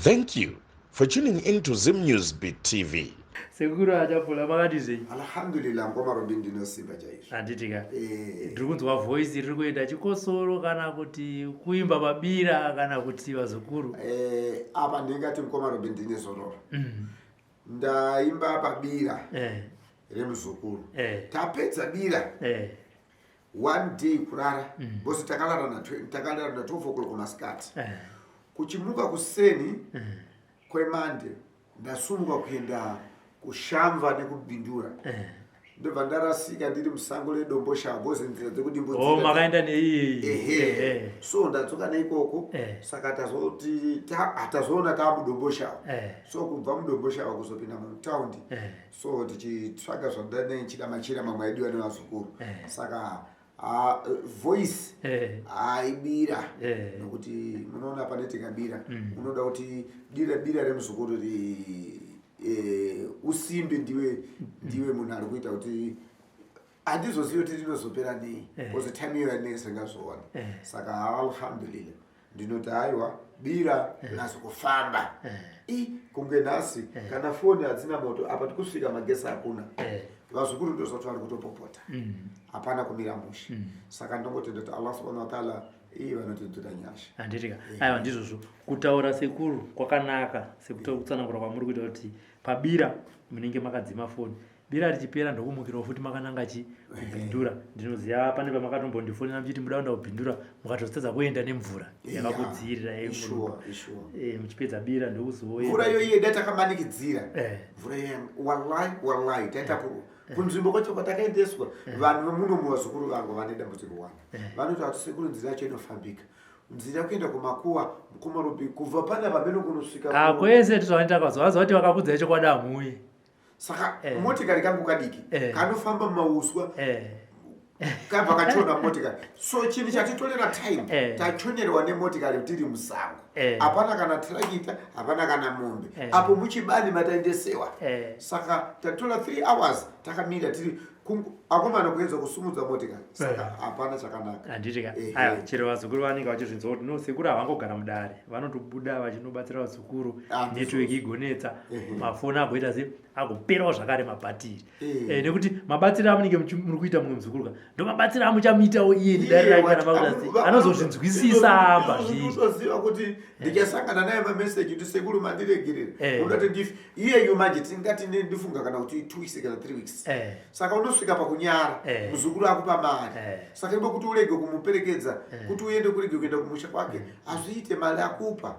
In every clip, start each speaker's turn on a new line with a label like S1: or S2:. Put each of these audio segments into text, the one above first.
S1: Thank you for tuning in to Zim News Beat TV.
S2: Sekuru Achapola, makati zvenyu?
S3: Alhamdulillah, mukoma Robi, ndinosimba chaizvo.
S2: Handiti ka? Ndiri kunzwa voice riri kuenda chikosoro kana kuti kuimba pabira kana kuti vazukuru.
S3: Apa ndingati, mukoma Robi, ndine zororo. Ndaimba pabira remuzukuru. Tapedza bira, one day kurara, because takarara na 12 o'clock masikati. Kuchimuka kuseni kwemande, ndasumuka kuenda kuShamva nekuBindura, ndobva ndarasika ndiri musango reDomboshawa, because nzira dzekudimbo
S2: Oh, makaenda neiyi?
S3: Ehe. So ndadzoka neikoko. Saka tazoti hatazoona taamuDomboshawa. So kubva muDomboshawa kuzopinda mutaundi, so tichitsvaga zvandane chida, machira mamwe aidiwa nevazukuru. Saka voice aibira, nokuti munoona pane tikabira, unoda kuti dira bira remuzukuru ri usimbe, ndiwe munhu ari kuita kuti handizozivi kuti rinozopera nei, because time iyo yanenge singazoona. Saka alhamdulillah, ndinoti aiwa, bira razokufamba i kunge nhasi. Kana foni hadzina moto apa, tikusvika magesi hakuna. Vazukuru ndozvati vari kutopopota, hapana kumira mushe. Saka ndongotenda kuti Allah subhanahu wa taala iye vanotidzira nyasha.
S2: Handitika? Aiwa, ndizvozvo. Kutaura sekuru kwakanaka, sekutsanangura kwamuri kuita kuti pabira munenge makadzima foni, bira richipera ndokumukirawo futi makananga chi kuBindura. Ndinoziva pane pamakatombondifonera muchiti muda kuenda kuBindura, mukatozotadza kuenda nemvura yakakudziirira.
S3: Ishuwa.
S2: Muchipedza bira ndokuzoenda.
S3: Mvura iyo iye dai takamanikidzira mvura iya, wallahi, wallahi, taita kunzvimbo kwacho kwatakaendeswa. Vanhu vemuno, muvazukuru vangu vane dambudziko wani, vanoti ati, "Sekuru, nzira yacho inofambika, nzira yekuenda kumakuwa?" Kumarubi kubva pana pamene kunosvika
S2: Ah, kwese tizvanoita kwazo kuti vakakudzai chokwadi hamuyi.
S3: Saka motikari kangu kadiki kanofamba mumauswa, kabva kachona motikari. So chinhu chatitorera time, tachonerwa nemotikari tiri musango. Hapana kana tirakita, hapana kana mombe apo muchibani mataendesewa. Saka tatora 3 hours takamira tiri akomana kuedza kusumudza motikari. Saka hapana chakanaka.
S2: Handitika? Aiwa, chero vazukuru vanenge vachizvinzwa kuti no, sekuru havangogara mudare, vanotobuda vachinobatsira vazukuru.
S3: Ah,
S2: Network igonetsa, mafoni agoita se agoperawo zvakare mabhatiri. Nekuti mabatsiro amunenge muri kuita mumwe muzukuru ka, ndo mabatsiro amuchamuitawo iye nedare rake kana makuita se anozozvinzwisisa amba zviri.
S3: Unoziva kuti ndichasangana naye mameseji kuti, "Sekuru, mandiregerera." Unoti ndifi iyeyu manje tingati ndifunga kana kuti 2 weeks kana 3 weeks. Saka unosvika pakunyara. Muzukuru akupa mari. Saka ibo kuti urege kumuperekedza, kuti uende, kurege kuenda kumusha kwake, hazviite, mari akupa,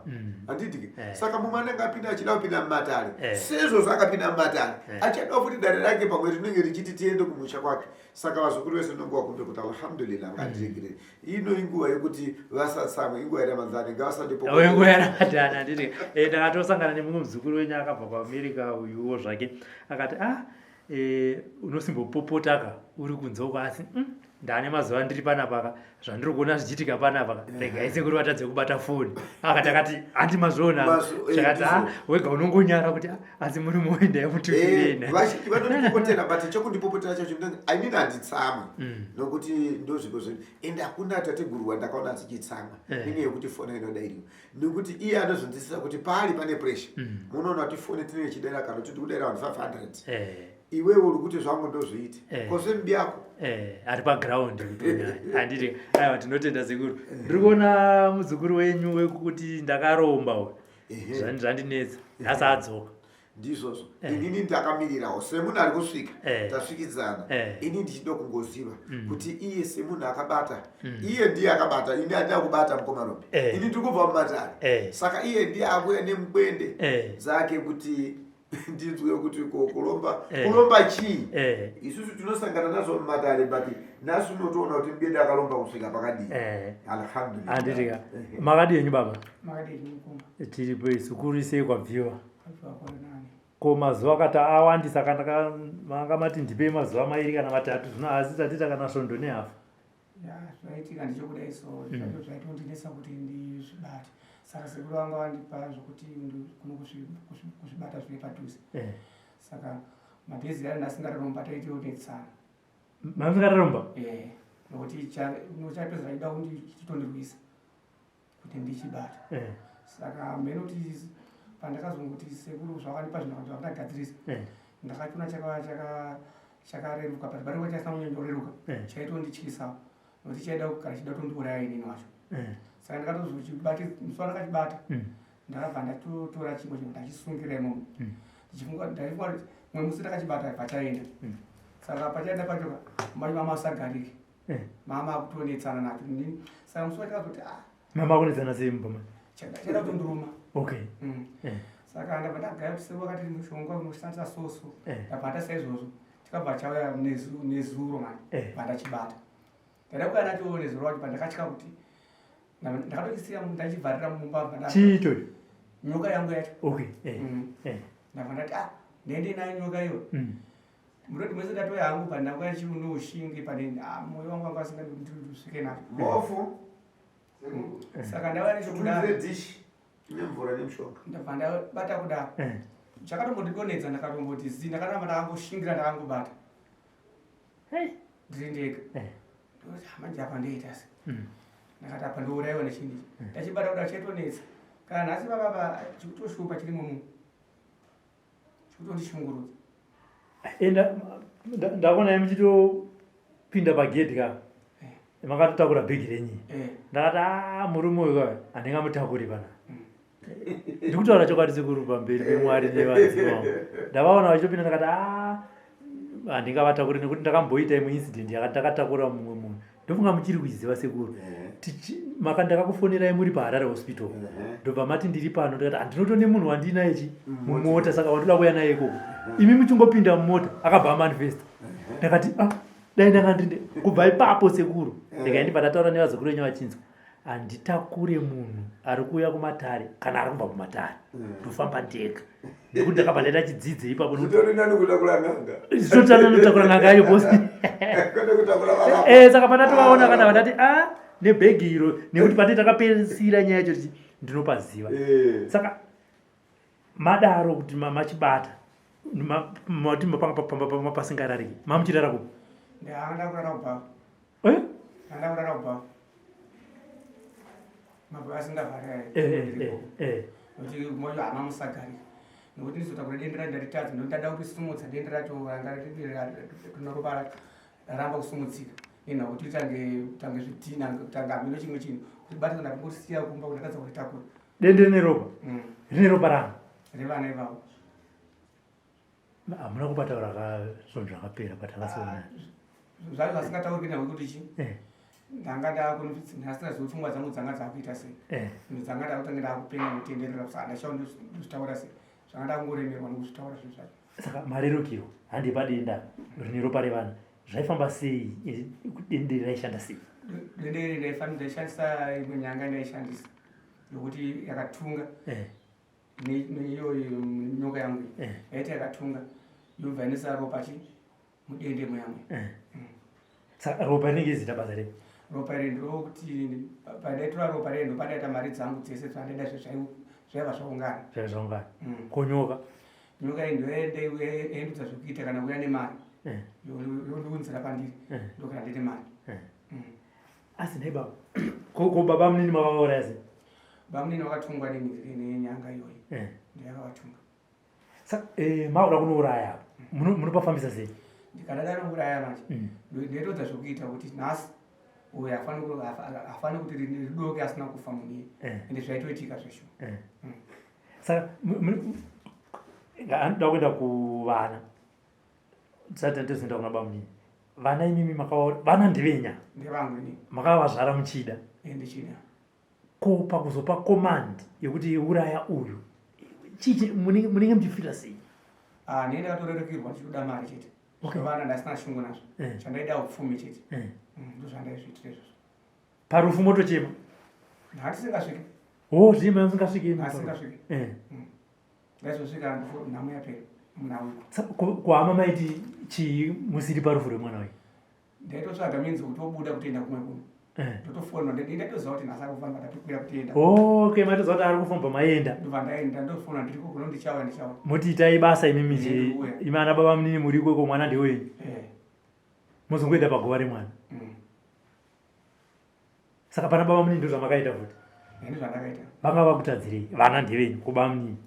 S3: handiti? Saka mumwe anenge apinda achida kupinda mumatare. Sezvozvo akapinda mumatare, achada futi dare rake pamwe rinenge richiti tiende kumusha kwake. Saka vazukuru vese ndongovakumbe kuti alhamdulillah, ngandiregerere. Ino inguva yekuti vasatsamwe, inguva yeRamadhani, ngavasandipo.
S2: Wenguva yaRamadhani, handiti? Ndakatosangana nemumwe muzukuru wenyu akabva kuAmerica uyuwo zvake, akati, "Ah, unosimbopopota ka uri kunze uko, asi ndane mazuva ndiri panapa ka, zvandiri kuona zvichiitika panapa ka, regai sekuru vatadze kubata foni." Akati, akati, "Handi mazviona?" Zvakati, "Ah, wega unongonyara kuti, ah, asi muri muendai mutukirena."
S3: Vazhinji vanondipopotera, but chekundipopotera chacho inini handitsamwe, nokuti ndozvipo zvedu, ende hakuna tateguru wandakaona achichitsamwa nenyaya yekuti foni inodairiwa, nekuti iye anozonzwisisa kuti paari pane pressure. Munoona kuti foni tinenge chidera kana kuti ndikudera vanhu 500, iwewe uri kuti zvangu ndozviite kosembi yako.
S2: Ari paground kutonyanya, handiti? Aiwa, tinotenda sekuru. Ndiri kuona muzukuru wenyu wekuti ndakaromba uyu. Zvandinetsa, nhasi adzoka.
S3: Ndizvozvo. Inini ndakamirirawo semunhu ari kusvika. Tasvikidzana. Ini ndichida kungoziva kuti iye semunhu akabata, iye ndiye akabata, ini handina kubata, mukomarobi. Ini ndiri kubva mumatare. Saka iye ndiye akuya nemukwende dzake kuti ndinzwe kuti ko kulomba, kulomba chii? Isusu tinosangana nazvo mumatare, but nhasi unotoona kuti mbende akalomba kusvika pakadii. Alhamdulillah.
S2: Handitika? Makadi yenyu baba?
S4: Makadini, mukoma?
S2: Tiripo isu. Kuri sei kwabviwa?
S4: Kwabva kwarinani.
S2: Ko mazuva akati awandisa, kana manga mati ndipei mazuva 2 kana 3, zvino asi tatiita kana svondo nehafu.
S4: Ya, zvaitika ndechekudai, so zvacho zvaitondinetsa kuti ndizvibate. Saka sekuru vanga vandipa zvokuti kuno kuzvibata zviri padhuze. Saka madhezi ari ndasingararomba, taitionetsana.
S2: Masingararomba?
S4: Eh, nokuti chapedza chachida kundichitondirwisa kuti ndichibata. Saka mheno kuti Pandakazongoti sekuru zvakandipa zvinhu zvakandagadzirisa, ndakachiona chakareruka, but bariko chasina kunyanyoreruka, chaitondityisa nokuti chaida kugara chida kutondiuraya inini wacho. Saka ndakatozochibata, musi wandakachibata, ndakabva ndatotora chimwe chinhu ndachisungira imomo, ndichifunga, ndaifunga kuti mumwe musi ndakachibata pachaenda. Saka pachaenda pacho mai mama asagarike, mama akutonetsana nacho. Saka musi wachakazoti, ah,
S2: Mama akunetsana sei mumba mani?
S4: Chaida kutondiruma.
S2: Okay.
S4: Saka ndabva ndagaya kuti sekuru vakati mushonga unoshandisa soso. Ndabva ndasaizvozvo, chikabva chauya nezuro mani. Bva ndachibata, ndaida kuuya nacho nezuro wacho, pandakatya kuti ndakatochisiya ndachivharira mumba, bva
S2: Chii ichocho?
S4: Nyoka yangu yacho.
S2: Okay.
S4: Ndabva ndati, ah, ndiende nayo nyoka iyo. Murodi mwese ndatoya hangu, pandanga chiunoushingi pane, ah, mwoyo wangu wanga asingadi kuti ndisvike nacho.
S3: Mofu.
S4: Saka ndauya nechokudaro.
S3: Dish nemvura nemushonga.
S4: Ndabva ndabata kudaro, chakatombondidonhedza, ndakatomboti zi, ndakaramba ndakangoshingira, ndakangobata ndiri ndega. Ndoti, "Ah, manje apa ndoita se?" Ndakati, apa ndourayiwa nechinhu ichi. Ndachibata kudaro, chaitonetsa. Kana nhasi papapa chikutoshupa chirimo muno, chikutondishungurudza.
S2: Enda ndakuonai muchitopinda pagedhi ka, makatotakura bhegi renyi. Ndakati, a, murume uyu ka handingamutakuri pana. Ndikutaura chokwadi sekuru, pamberi pemwari nevadzimu vangu. Ndavaona vachitopinda, ndakati, a, handingavatakuri, nekuti ndakamboita imwe incident yakati ndakatakura mumwe munhu. Ndofunga muchiri kuiziva, sekuru. Maka ndakakufonerai muri paHarare Hospital, ndobva mati ndiri pano. Ndikati handinotone munhu wandinaye chi mumota, saka wandoda kuuya naye ikoko. Imi muchingopinda mumota, akabva amanifesta. Ndakati, ah, dai ndanga ndinde kubva ipapo, sekuru. Ndikaendibva ndataura nevazukuru venyu vachinzwa, handitakure munhu ari kuuya kumatare kana ari kubva kumatare, ndofamba ndega, nekuti ndakabva ndaita chidzidzo ipapo nekuti
S3: Zvitori nani kutakura n'anga.
S2: Zvitotana notakura n'anga yacho, bosi.
S3: Kwete kutakura varapa.
S2: Saka pandatovaona kana vandati, a, nebhegi iro, nekuti pati takapedzisira nyaya yacho tichi ndinopaziva. Saka madaro kuti machibata, mati panga pamba pasingarariki, mamuchirara kupi?
S4: Ndanga kurara kubhawa.
S2: Eh?
S4: Ndanga kurara kubhawa, mabhawa asingavhari. Nokuti moyo hama musagarika, nokuti ndizotakura dende racho, ndaritadza, nokuti ndada kurisumudza dende racho, ranga rino ropa racho raramba kusumudzika nenhau kuti tange zvidhina, tange hameno chimwe chinhu kuti batidza. Ndakangosiya kumba kuti ndatadza kuritakura.
S2: Dende rine ropa? Rine ropa rano?
S4: Revana ivavo.
S2: Hamuna kupataura kasvondo zvakapera patakasona?
S4: Zvacho zvasingatauriki nhau kuti chi ndanga ndasingazivi pfungwa dzangu dzanga dzakuita sei. Dzanga ndakutange ndakupenga nokutenderera, saka ndachao ndozvitaura sei? Zvanga ndakungoremerwa nokuzvitaura zvinhu zvacho.
S2: Saka marerukiro handi padenda rine ropa revana, zvaifamba sei? Dende raishanda sei?
S4: Dende iri ndaishandisa imwe nyanga, ndaishandisa yokuti yakatunga neiyoyo nyoka yangu iyi. Yaiti yakatunga, yobva inoisa ropa chi mudende muyamwe.
S2: Saka ropa rinenge zita basa rei?
S4: Ropa iri ndokuti pandaitora ropa rei, ndopandaita mari dzangu dzese dzandaida, zvaiva zvaungana.
S2: Zvaiva zvaungana. Konyoka?
S4: Nyoka iyi ndoyaendudza zvekuita kana kuuya nemari, yondiunzira pandiri, ndokana ndine mari.
S2: Asi nhai baba, ko baba munini makavauraya sei?
S4: Bamunini vakatungwa nenyanga iyoyi. Ndoyakavatunga.
S2: Saka makuda kunouraya apa, munopafambisa sei?
S4: Ndikada ndanouraya manje, ndaitodza zvekuita kuti nhasi uyu hafani kuti ridoke asina kufa munhu iye. Ende zvaitoitika zvesho.
S2: Saka anoda kuenda kuvana, tisati tozoenda kuna bamunini. Vana imimi makava vana ndevenya?
S4: Ndevangu ini.
S2: Makavazvara muchida?
S4: Ndichida.
S2: Ko pakuzopa command yekuti uraya uyu, chii munenge muchifira sei?
S4: Ah, nei, ndakatorerukirwa ndichitoda mari chete. Vana ndasina shungu nazvo. Chandaida upfumi chete. Ndozvandaizviitira izvozvo.
S2: Parufu motochema?
S4: Handisingasviki.
S2: O, zvima musingasviki?
S4: Asingasviki. Ndaizosvika nhamo yapera, munhu auiko.
S2: Kuhama maiti chii musiri parufu rwemwana uyu?
S4: Ndaitotsvaga minzi kuti obuda kutoenda kumwe kuno. Ndotofonwa, ndaitoziva kuti nhasi ari kufamba, ndatokwira kutoenda.
S2: Okay, maitoziva kuti ari kufamba, maenda.
S4: Ndobva ndaenda, ndofona, ndiriko kuno, ndichauya, ndichauya.
S2: Moti itai basa imimi chi
S4: Ndouya.
S2: Imi ana baba munini muriko iko, mwana ndewenyu. Mozongoenda paguva remwana. Saka pana baba munini ndo zvamakaita futi?
S4: Ndizvo zvandakaita.
S2: Vanga vakutadzirei? Vana ndevenyu, ko baba munini?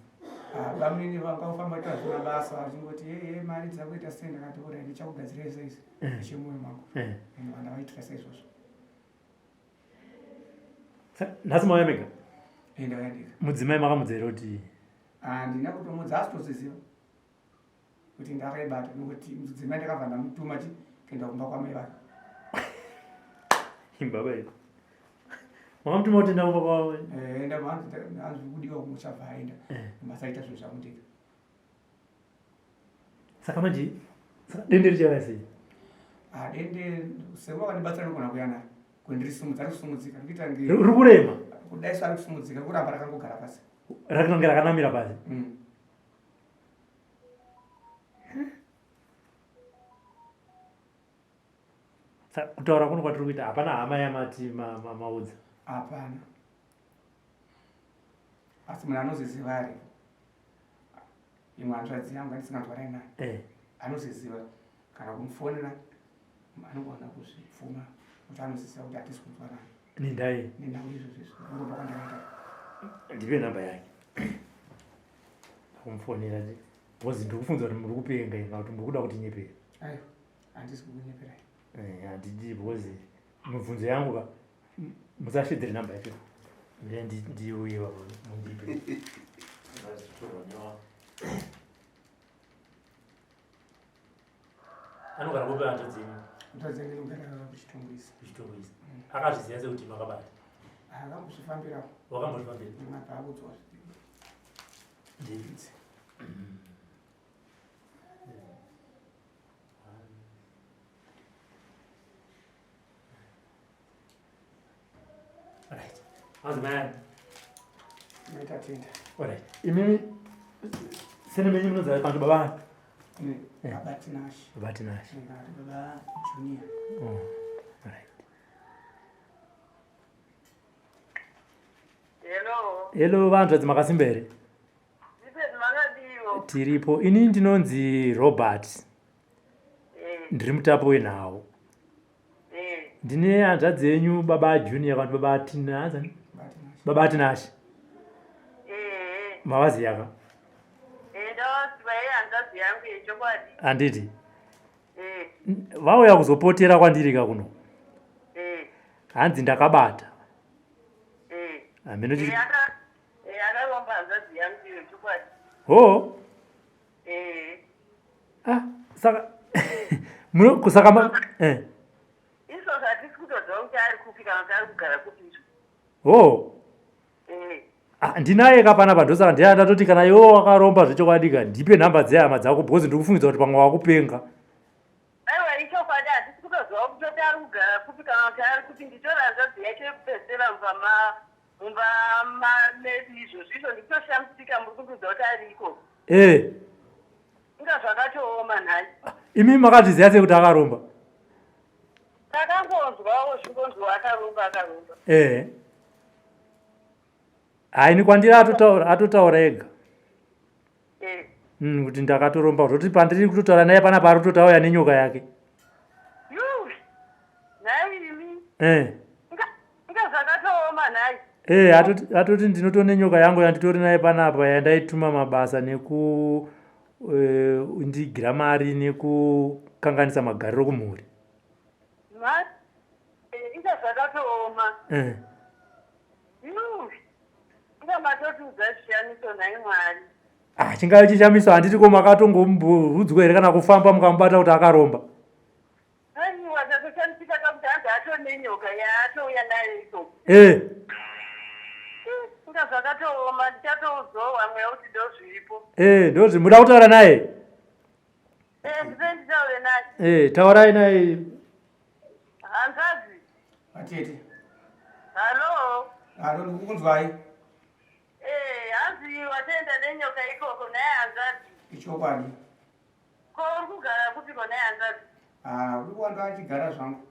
S4: Bamunini vanga kufamba kuita zvimabasa vachingoti ee mari dzakuita sei? Ndakati orai ndichakugadzirai seizvi nechemoyo mangu. Ende vandavaitira saizvozvo.
S2: Nhasi mauya mega?
S4: Ndauya ndega.
S2: Mudzimai makamudza here kuti?
S4: Handina kutomudza, asi toziziva kuti ndakaibata, nokuti mudzimai ndakabva ndamutuma chi kuenda kumba kwamai vake.
S2: Imbaba iyi. Makamutuma kuti enda kumba kwavo?
S4: Enda, hanzi kudiwa kumuchabva aenda. Masaita zvinhu zvangu ndega.
S2: Saka manje saka dende richauya sei?
S4: Dende sekuru vakandibatsira nogona kuuya naro. Kwendirisumudza ari kusumudzika ndikuita nge
S2: Riri kurema?
S4: Kudai so ari kusumudzika, kuramba rakangogara pasi.
S2: Rakange rakanamira pasi? Saka kutaura kuno kwatiri kuita hapana hama yamati maudza?
S4: Hapana. Asi munhu anoziziva aripo. Imwe hanzvadzi yangu yandisinganzwanai naye. Anoziziva, kana kumufonera anogona kuzvipfuma kuti anoziziva kuti hatisi kunzwanana.
S2: Nendai?
S4: Nenhau izvozvo izvo. Kuromba kwandakaita.
S2: Ndipe namba yake. Kumufonera because ndikufunza kuti muri kupenga kana kuti muri kuda kutinyepera.
S4: Aiwa, handisi kukunyeperai.
S2: Handidi because mibvunzo yangu ka musashidzire namba yacho. Mire ndiuye baba mundipe. Anogara kupi hanzvadzi yenyu?
S4: Hanzvadzi yangu inogara kuChitungwiza.
S2: Kuchitungwiza. Akazviziva sekuti makabata?
S4: Akambozvifambirawo.
S2: Wakambozvifambira?
S4: Mabva akudzwa.
S2: Ndidzi. Right. How's man?
S4: Maita tenda.
S2: Alright. Imimi sene menyu munonzi pantu baba?
S4: Baba Tinashe.
S2: Baba Tinashe.
S4: Baba Junior.
S2: Oh. Alright.
S5: Hello.
S2: Hello vanhu makasimba here? Tiripo. Ini ndinonzi Robert. Ndiri mutapo wenhau. Ndine hanzvadzi yenyu baba Junior kana baba Tinashe. Baba Tinashe. Mavaziya ka?
S5: Ndavaziva hanzvadzi yangu yechokwadi.
S2: Handiti. Vauya kuzopotera kwandiri ka kuno. Hanzi ndakabata. Hameno chi.
S5: Akaromba hanzvadzi yangu iyo chokwadi.
S2: Ho? Ah, saka muno saka
S5: Izvozvo hatisi kutoziva kuti ari kupi kana kuti ari kugara kupi izvo.
S2: Ho? Ah, ndinaye ka panapa, ndosaka ndiye ndatoti kana iwe wakaromba zvechokwadi ka ndipe nhamba dzehama dzako because ndikufungidza kuti pamwe wakupenga.
S5: Aiwa, ichokwadi hatisi kutoziva kutoti ari kugara kupi kana kuti ari kupi. Nditori hanzvadzi yacho yekupedzisira mumba medu izvozvo. Izvo ndikutoshamisika muri kundiudza kuti ari ikoko. Inga zvakatooma nhai.
S2: Imi makazviziva sei kuti akaromba?
S5: Takangonzwawo zvingonzwa akaromba akaromba.
S2: Haini kwandiri atotaura ega. Kuti ndakatoromba zvoti pandiri kutotaura naye panapa ari kutotauya nenyoka yake.
S5: Nhai imi. Inga zvakatooma nhai.
S2: Atoti ndinotone nyoka yangu yanditori naye panapa yandaituma mabasa neku ndigira mari nekukanganisa magariro kumhuri.
S5: Inga zvakatooma. Inga matotiudza chishamiso nhai Mwari.
S2: Ah, chingave chishamiso handiti ko makatongomburudzwa here kana kufamba mukamubata kuti akaromba?
S5: Aiwa, tatoshamisika kakuti hanzi atone nyoka yaatouya nayo ikoko. Inga zvakatooma, ndichatoudzwawo vamwe kuti ndozviripo.
S2: Ndozvi muda kutaura naye?
S5: Ndipe nditaure naye.
S2: Taurai naye.
S5: Hanzvadzi.
S4: Atete.
S5: Hello.
S4: Hello, ndikukunzwai.
S5: Hanzi watoenda nenyoka ikoko naye hanzvadzi.
S4: Ichokwadi.
S5: Ko uri kugara kupiko naye hanzvadzi?
S4: Ah, uri kuwanda achigara zvangu.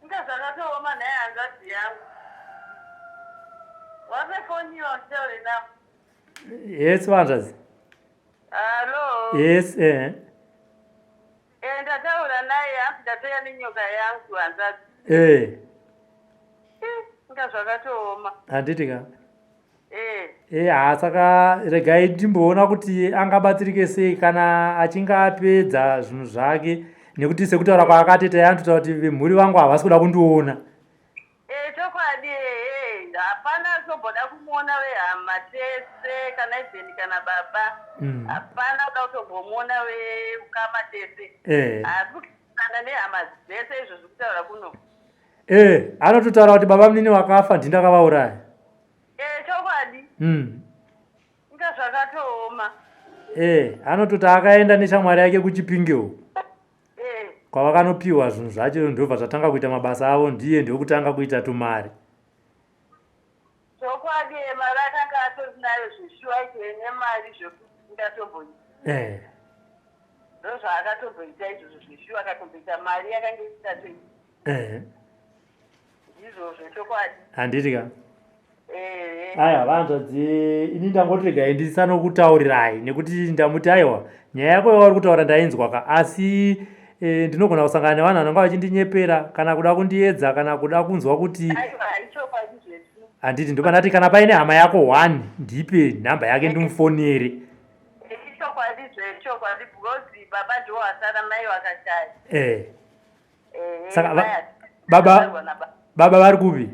S5: Inga zvakatooma naye hanzvadzi yangu. Wape foni iwa nditaure navo.
S2: Yes, vanzvadzi.
S5: Hello.
S2: Yes,
S5: Ndataura naye hanzi ndatoya nenyoka yangu hanzvadzi. Inga zvakatooma.
S2: Handiti ka?
S5: Eh.
S2: E ha saka regai timboona kuti angabatsirike sei kana achinge apedza zvinhu zvake nekuti sekutaura kwaakateta yanototaura kuti vemhuri vangu havasi kuda kundiona.
S5: Eh, chokwadi ehe hapana tomboda kumuona vehama tese kana even kana baba mm. hapana kuda kutombomuona veukama tese
S2: eh.
S5: asi kana nehama dzese izvo zvekutaura kuno
S2: eh, anototaura kuti baba munini wakafa ndindakavauraya
S5: eh, chokwadi
S2: mm.
S5: Inga zvakatooma.
S2: Eh, anototi akaenda neshamwari yake kuChipinge uko.
S5: Eh.
S2: Kwavakanopiwa zvinhu zvacho ndobva zvatanga kuita mabasa avo ndiye ndokutanga kuita tumari.
S5: Chokwadi eh, mari akanga atori nayo zveshuwa aitove nemari zvekuti ingatomboita.
S2: Eh.
S5: Ndozvaakatomboita izvozvo zveshuwa akatomboita mari yakange isingatoiti.
S2: Eh.
S5: Ndizvozvo chokwadi.
S2: Handiti ka?
S5: Ehe.
S2: Aya vanzvadzi ini ndangoti regai ndisanokutaurirai nekuti ndamuti aiwa nyaya yako yauri kutaura ndainzwa ka asi e, ndinogona kusangana nevanhu vanonga vachindinyepera kana kuda kundiedza kana kuda kunzwa kuti
S5: Aiwa ichokwadi zvedu.
S2: handiti ndopa ndati kana paine hama yako one ndipe nhamba yake ndimufonere.
S5: Ichokwadi zvechokwadi because baba ndiwo vasara mai vakashaya.
S2: Eh.
S5: Ehe,
S2: Saka
S5: mai hatisi
S2: baba
S5: kuzvarwa nababa.
S2: baba vari kupi?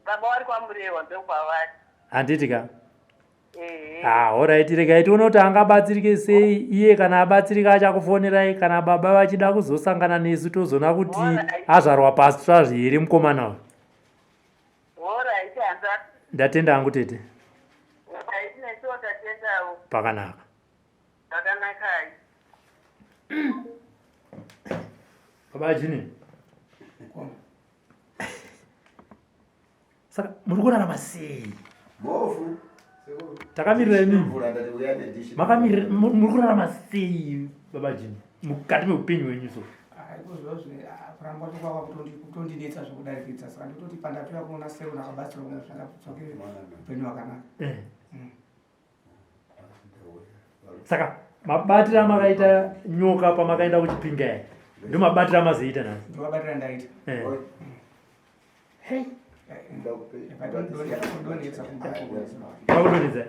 S5: Baba vari kwaMurewa ndokwavari.
S2: Handiti ka?
S5: Ehe.
S2: Ah, alright, regai tione kuti angabatsirike sei iye kana abatsirika achakufonerai kana baba vachida kuzosangana nesu tozoona kuti
S5: Alright.
S2: azvarwa patsva here mukomana uyu.
S5: Alright, hanzvadzi.
S2: Ndatenda hangu tete.
S5: Alright, nesuwo tatendawo.
S2: Pakanaka.
S5: Zvakanakai.
S2: Baba Jini. Saka muri kurarama sei?
S3: Mhofu.
S2: Takamirira imi.
S3: Mvura ndati uya nedishi.
S2: Makamirira muri kurarama sei Baba Jini? Mukati meupenyu hwenyu so.
S4: Kuramba kwakwa kutondinetsa zvekudarikidza saka ndototi pandatoya kuona sero ndakabatsirwa kumwe zvakadzoke upenyu hwakanaka.
S2: Eh. Saka mabatira amakaita nyoka pamakaenda kuchipinga aya ndo mabatira amazoita nhasi.
S4: Ndomabatira ndaita.
S2: Eh. Hey.
S4: Kudonhedza.
S2: Pakudonhedza.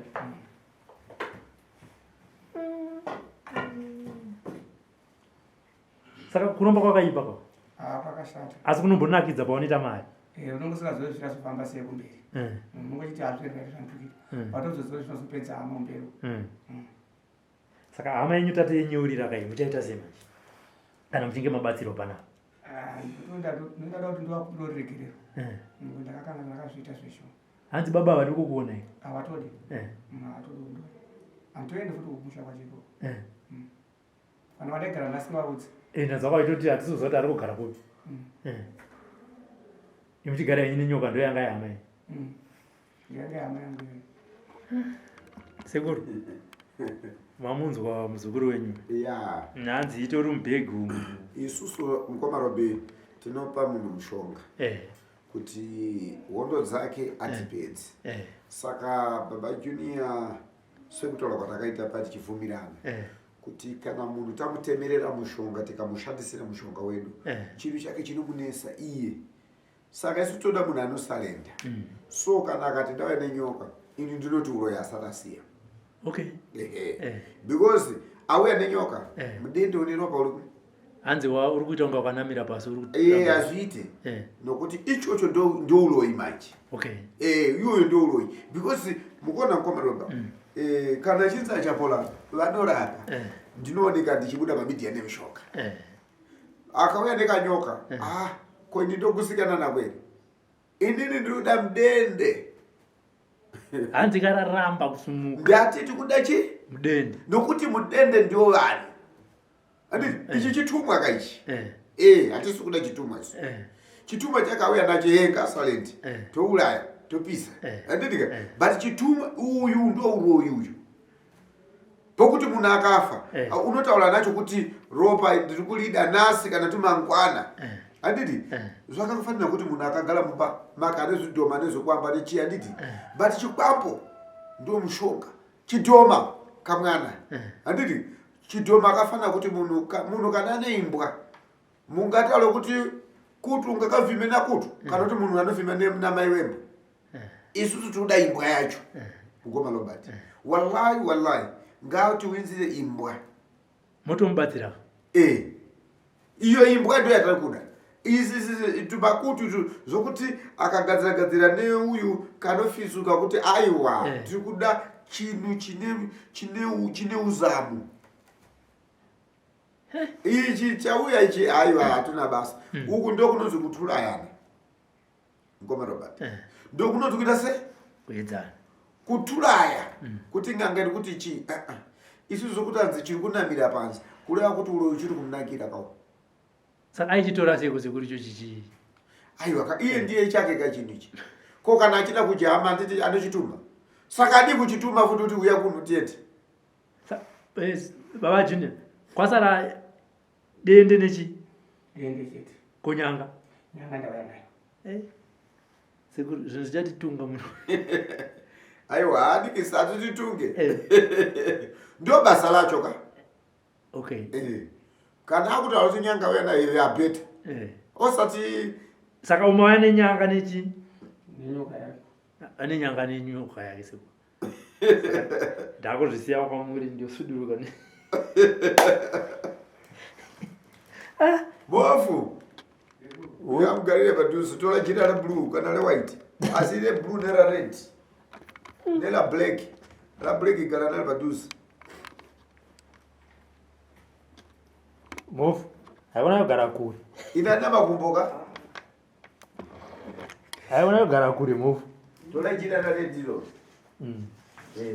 S2: Saka kuromba kwakaipa kwa?
S4: Ah, kwakashata.
S2: Asi kunombonakidza paunoita mari.
S4: Eh, unonge usingazivi zvichazofamba sei kumberi.
S2: Eh.
S4: Unonge uchiti hazviri right zvandiri kuita. Watozoziva zvinozopedza hama kumberi.
S2: Saka hama yenyu tate yenyeurira kai muchaita sei manje? Kana muchinge mabatsirwa panapa.
S4: Ah, ndinoda kuti ndivakumbire ruregerero. Ndakakanga ndakazviita zveshuwa.
S2: Hanzi baba havadi kukuonai.
S4: Havatodi. Havatodi kundiona. Handitoendi futi kumusha kwacho ikoko. Vanhu vandaigara nhasi vaudzi.
S2: Eh, ndanzwa kwaitoti hatisi kuziva kuti ari kugara kupi. Imi muchigara henyu nenyoka ndo yanga yahama iyi.
S4: Yanga yahama yangu iyoyo.
S2: Sekuru. Mamunzwa muzukuru wenyu.
S3: Yeah.
S2: Hanzi itori mubhegi umu.
S3: Isusu mukoma Robi tinopa munhu mushonga. Kuti hondo dzake adzipedze. Saka baba Junior sekutaura kwatakaita pa tichibvumirana kuti kana munhu tamutemerera mushonga tikamushandisira mushonga wedu chinhu chake chinomunetsa iye. Saka isu toda munhu anosurrender. So kana akati ndauya nenyoka ini ndinoti uroyi asati asiya.
S2: Okay.
S3: Because auya nenyoka mudende une ropa uri
S2: Hanzi uri kuita kunga wakanamira pasi uri
S3: Eh, hazviite. Nokuti ichocho ndo uroyi manje. Iyoyo ndo uroyi. Because mukuona mukoma Roba, kana chinzi achapola vanorapa. Ndinooneka ndichibuda pamedia nemishonga. Akauya nekanyoka. Ko ini ndogusikana nako here? Inini ndinoda mudende.
S2: Hanzi kararamba kusumuka.
S3: Ndati tikuda chi?
S2: Mudende.
S3: Nokuti mudende ndio vanhu. Andi ichi chitumwa ka ichi. Hatisi kuda chitumwa ichi. Chitumwa chakauya nacho yega silent. Touraya, topisa. Anditi ka? But chitumwa uyu ndo uroyi uyu. Pokuti munhu akafa, unotaura nacho kuti ropa ndiri kulida nhasi kana tumangwana. Anditi? Zvakafanira kuti munhu akagara mumba make ane zvidhoma nezvokwamba nechi, anditi? But chikwambo ndo mushonga. Chidhoma kamwana. Anditi? Chidhoma akafanira kuti munhu kana ane imbwa mungataura kuti kutu ungakavhime nakutu kana kuti munhu anovhima namai wembwa. Isusu tinoda imbwa yacho. Mukoma Robert. Wallahi wallahi ngatiunzire imbwa.
S2: Motomubatsira.
S3: Eh. Iyo imbwa ndiyo yatari kuda. Isi tumakutu tu zvokuti akagadzira gadzira neuyu kanofisuka kuti aiwa tiri kuda chinhu chine chine chine uzamu. Ichi chauya ichi aiwa hatuna basa. Uku ndokunonzi kuturayana. Mukoma Robert. Ndokunonzi kuita sei?
S2: Kuedzana.
S3: Kuturaya. Kuti n'anga iri kuti chii? Isu zvokuti hanzi chiri kunamira panze. Kureva kuti uroyi uchiri kumunakira kawo.
S2: Saka aichitora sei kusekuru icho chichi?
S3: Aiwa ka iye ndiye chake ka chinhu ichi. Ko kana achida kujama handiti anochituma. Saka adi kuchituma futi kuti uya kuno tiende.
S2: Baba Junior, kwasara dende nechi?
S4: Dende chete.
S2: Konyanga?
S4: Nyanga ndauya nayo.
S2: Sekuru, zvinhu zvichatitunga muno.
S3: Aiwa, handikisi hatititunge. Ndo basa lacho ka.
S2: Okay.
S3: Kana akutaura kuti nyanga uya nayo yapeta. Osati
S2: saka umauya nenyanga nechi?
S4: Nenyoka yake.
S2: Ane nyanga nenyoka yake sekuru. Ndakuzvisiya kwamuri ndiosuduruka.
S3: Bofu. Uya mugarire padhuze tora jira reblue kana rewhite. Asi reblue nera red. Nera black. Ra black gara naro padhuze.
S2: Mofu. Haikona kugara kure.
S3: Ina namakumbo ka?
S2: Haikona kugara kure mofu.
S3: Tora jira ra red iro.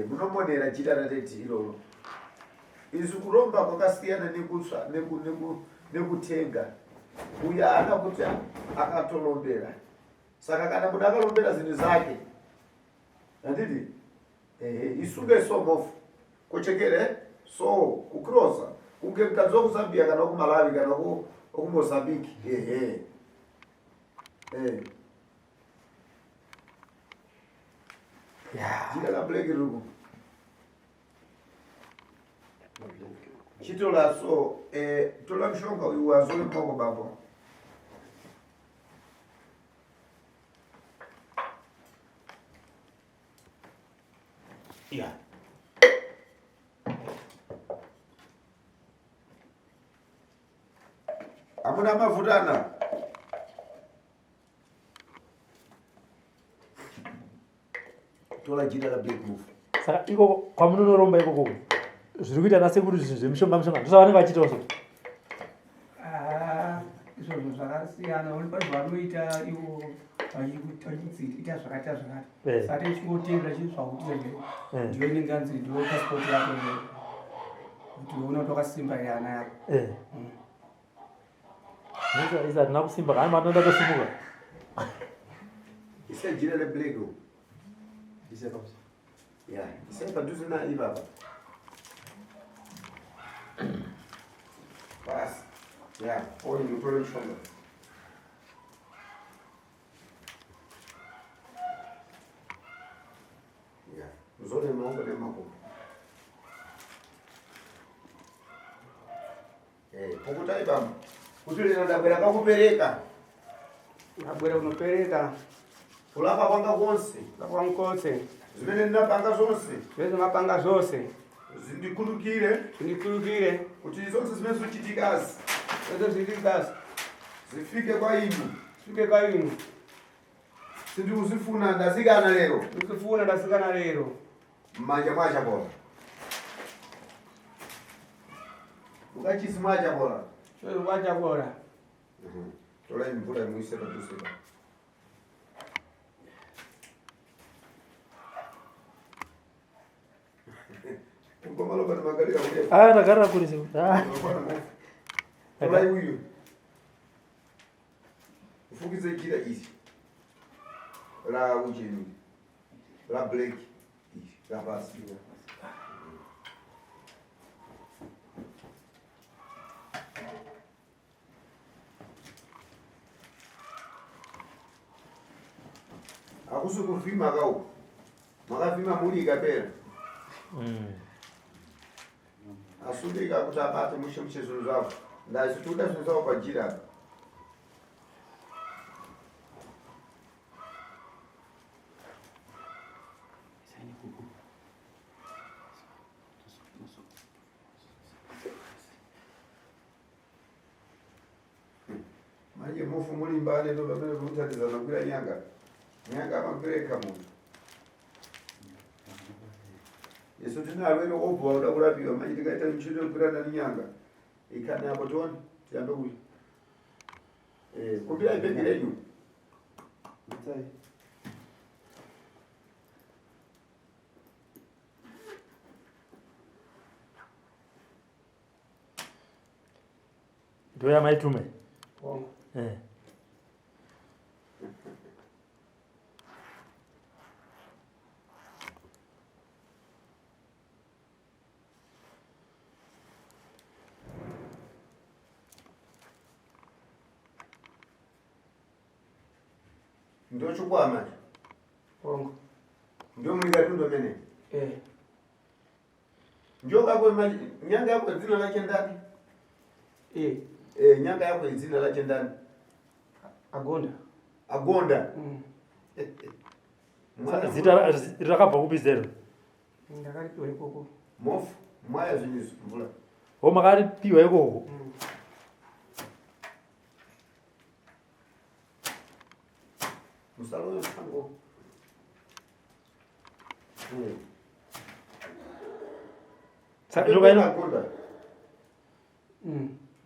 S3: Munomonera jira ra red iroro. Isu kuromba kwakasiyana nekusva nekutenga. Uya ana kuti akatolombera. Saka kana munhu akalombera zvinhu zvake. Handiti? Isunge so mofu. Kochekere so kukrosa. Kunge mukadzi wekuZambia kana wekuMalawi kana wekuMozambique. Jira la black riri Chitola so tola mushonga uyu wazore moko babo.
S2: Yeah.
S3: Hamuna mafuta ana? Tola jira la black move.
S2: Saka ikoko kwamunonoromba ikoko zviri kuita nasekuru zvinhu zvemishonga mishonga ndozvavanenge vachiitawo so.
S4: Izvozvo zvakasiyana, pane zvavanoita ivo vachiita zvakati zvakati. Saka tichingotevera chinhu zvakuti ndiyo inenge yanzi ndiyo passport yako kuti uone kuti wakasimba here hana yako.
S2: Isa hatina kusimba kana matinoda tosimuka.
S3: Isa jira reblack uko.
S2: Isa kabisa.
S3: Yeah, isa padhuze na ipapa. Basi. Yeah, oyi mutore mushonga. Yeah, uzone maoko nemakumbo. Pukutai bambo. Kuti lero ndabwera kakupereka.
S4: Ndabwera kunopereka.
S3: Kulapa kwanga konse.
S4: Kulapa kwangu konse.
S3: Zimene ndinapanga zonse.
S4: Zimene ndinapanga zonse.
S3: Zindikhululukire.
S4: Zindikhululukire.
S3: Kuti zonse zimene zikuchitikazi.
S4: Zonse zikuchitikazi.
S3: Zifike kwa inu.
S4: Zifike kwa inu.
S3: Sindikuzifuna ndazikana lero.
S4: Ndikuzifuna ndazikana lero.
S3: Mmanja mwa Chapola. Ukachisi mwa Chapola.
S4: Chwe mwa Chapola.
S3: Tola mvula muise padhuze pa. Ngoma loba magarira kule.
S2: Ndagarira kure sekuru.
S3: Tola uyu. Ufukidze jira iri. La ujeni. La black iri. La pasi. Hakusi kuvhima kauku. Makavhima muri ikapera. Asundika kuti abate mushe mushe zvinhu zvavo. Ndazvitoda zvinhu zvavo pajira apa. Ndi mulimbane to pamene muthandizana kugwira nyanga. Nyanga amagwira yekha munthu. Isu tine arwere obva oda kurapiwa manje tikaita ntchito yogwirana ndi nyanga. Ikhani apo tione tiyambe kuti. Kumbirai bhegi renyu.
S2: Ndoya maitume.
S4: Hongu.
S3: Ndochikwama.
S4: Hongu.
S3: Ndio mulikatundu amene. Njoka yako nyanga yako dzina lake ndani? Nyanga yako dzina lake ndani?
S4: Agonda.
S3: Agonda.
S2: Zita rakabva kupi zero?
S4: Ndakaripiwa ikoko.
S3: Mofu, mwaya zvinyiso mvula.
S2: Ho makaripiwa ikoko.
S3: Musalowe msango.
S2: Njoka ino
S3: Agonda.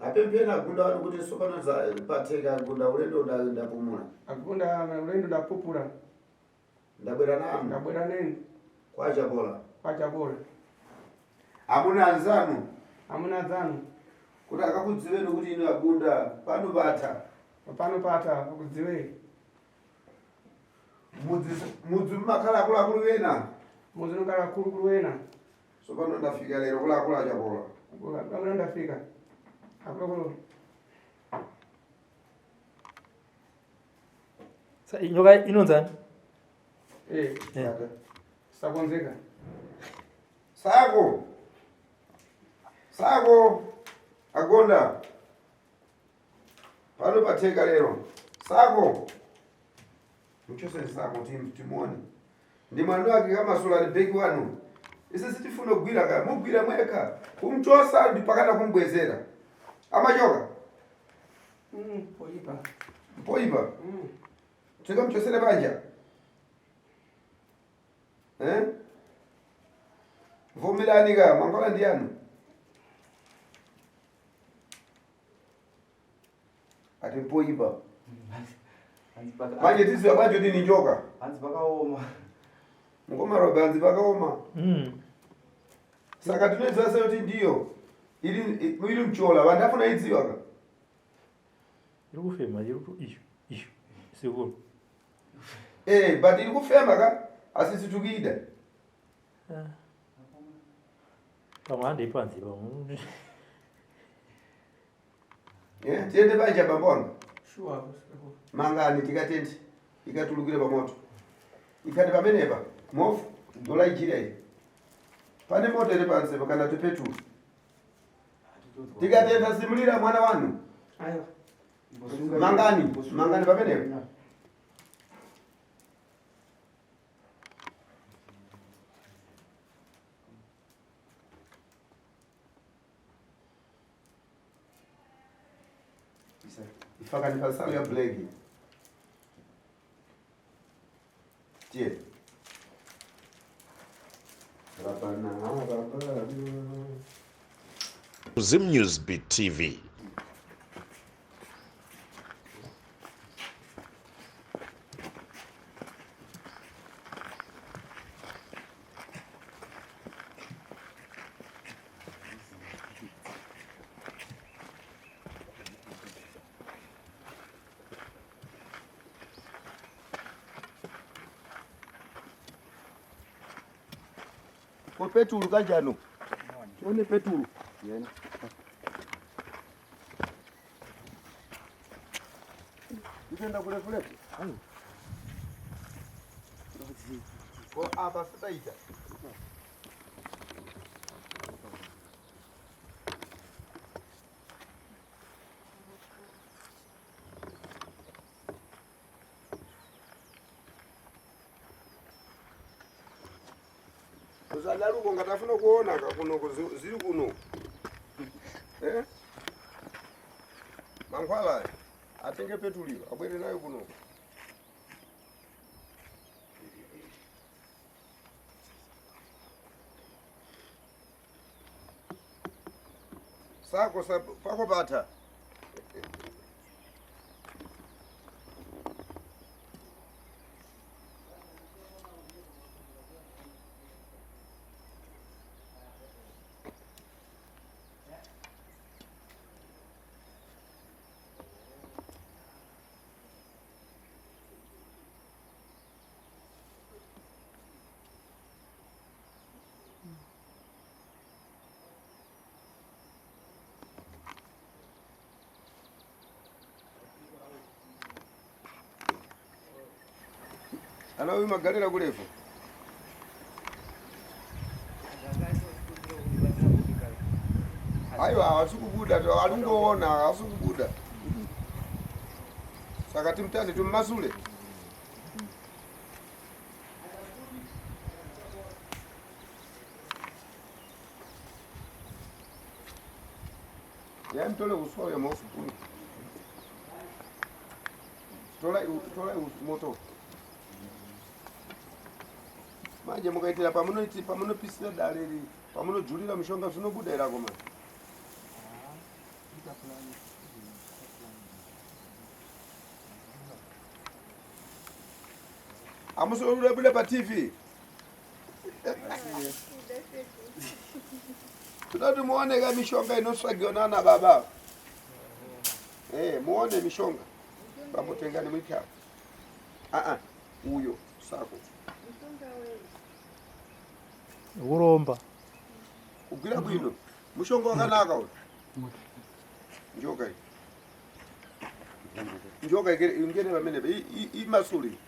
S3: Apemphera agunda wanu kuti sopano patheka agunda ulendo ndapumula.
S4: Agunda ulendo ndapupula.
S3: Ndabwera nanu.
S4: Ndabwera nenu.
S3: Kwa Chapola.
S4: Kwa Chapola.
S3: Amuna anzanu.
S4: Amuna anzanu.
S3: Kuti akakudziweni kuti ino agunda pano patha.
S4: Pano patha akudziweni.
S3: Mudzi mumakhala akuluakulu wena.
S4: Mudzi unokhala akuluakulu wena.
S3: Sopano ndafika lero kulakula Chapola.
S4: Akuluakulu ndafika. Akuluakulu.
S2: Sa nyoka inonzani?
S4: Sakonzeka.
S3: Sako. Sako. Agonda. Pano patheka lero. Sako. Mchose sako timuone. Ndi mwana wake kama sula ni beki wanu. Ise sitifuna kugwira ka, mugwira mwekha. Kumchosa ndi pakana kumbwezera. Amachoka.
S4: Poipa.
S3: Poipa. Tikamchosere panja. Vomerani ka, mankhwala ndi anu. Ati poipa. Manje tiziwa bwanji kuti ni njoka.
S6: Hanzi pakaoma.
S3: Mukoma robe hanzi pakaoma. Saka tinoziva sei kuti ndiyo iri mchola, vanhu afuna idziwa ka.
S2: Iri kufema, iri ishu, ishu, sekuru.
S3: But iri kufema ka, asi situkida.
S2: Pamwe handei panze pamwe.
S3: Tiende panja bambo wanga.
S4: Sure.
S3: Mangani tikatende ikatulukire pamoto. Ikhale pamenepa, mofu ndolaijira iyi. Pane moto iri pansi pa kana tipetulo. Tikatenda simulira mwana wanu.
S4: Ayo.
S3: Mangani, mangani pamenepa. Ifakani pasalo ya black. Tie. Rabana, rabana.
S1: Zim News Beat TV.
S3: Ko petulu kanjani? Tione petulu.
S6: Yena.
S3: Ipenda kule kule. Ko apa sitaita. Uzadaruko ngatafuna kuona ka kuno ziri kuno. Mankhwala Atenge petuliro abwere nayo kuno. Sako sa pako pata. Ana uyu magarira kurefu. Aiwa havasi kubuda, ari kungoona havasi kubuda. Saka timutane tumumasule. Yai mutole uswa uyo mausupuni. Tola tola moto. Manje mukaitira pamunoiti pamunopisira dare iri pamunojurira mishonga zvinobuda here akomana? Hamusi kubuda paTV? Toda kuti muone ka mishonga inotsvagiwa nana baba. Eh, muone mishonga. Bambotenga nemwikaro. Ah ah, uyo sako.
S2: Kuromba.
S3: Kugwira bwino. Mushonga wakanaka uyu. Njoka iyi. Njoka ingene pamene imasuli.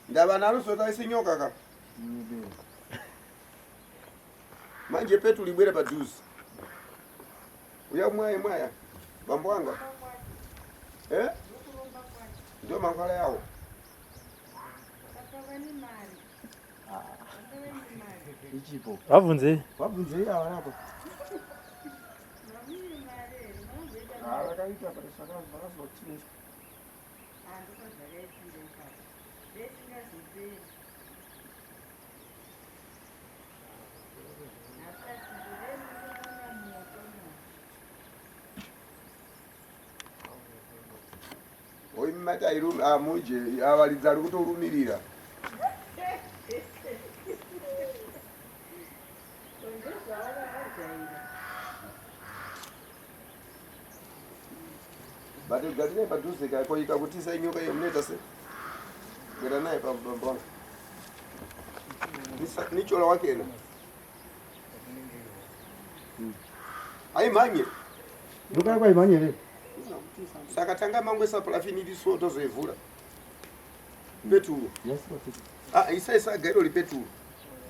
S3: Ndava nalo isi nyoka ka. Manje petu libwere padhuze. Uya mwaya mwaya. Bambo wanga. Eh? Ndio mankhwala yawo.
S2: Ichipo. Vabvunzei.
S3: Vabvunzei ava apo. Vakaita vakazochinja. Oimati amuje avalidzi ari kutorumirira. But gadzirei padhuze kako ikakutisa inyoka iyo munoita sei? Gwera naye pabonga. Nichola wakena. Haimhanye.
S4: Nyoka yako haimhanye here?
S3: Saka tanga mangoisa parafini iri so tozoivhura. Peturo.
S4: Yes,
S3: Ah, isa isa gairo ripeturo.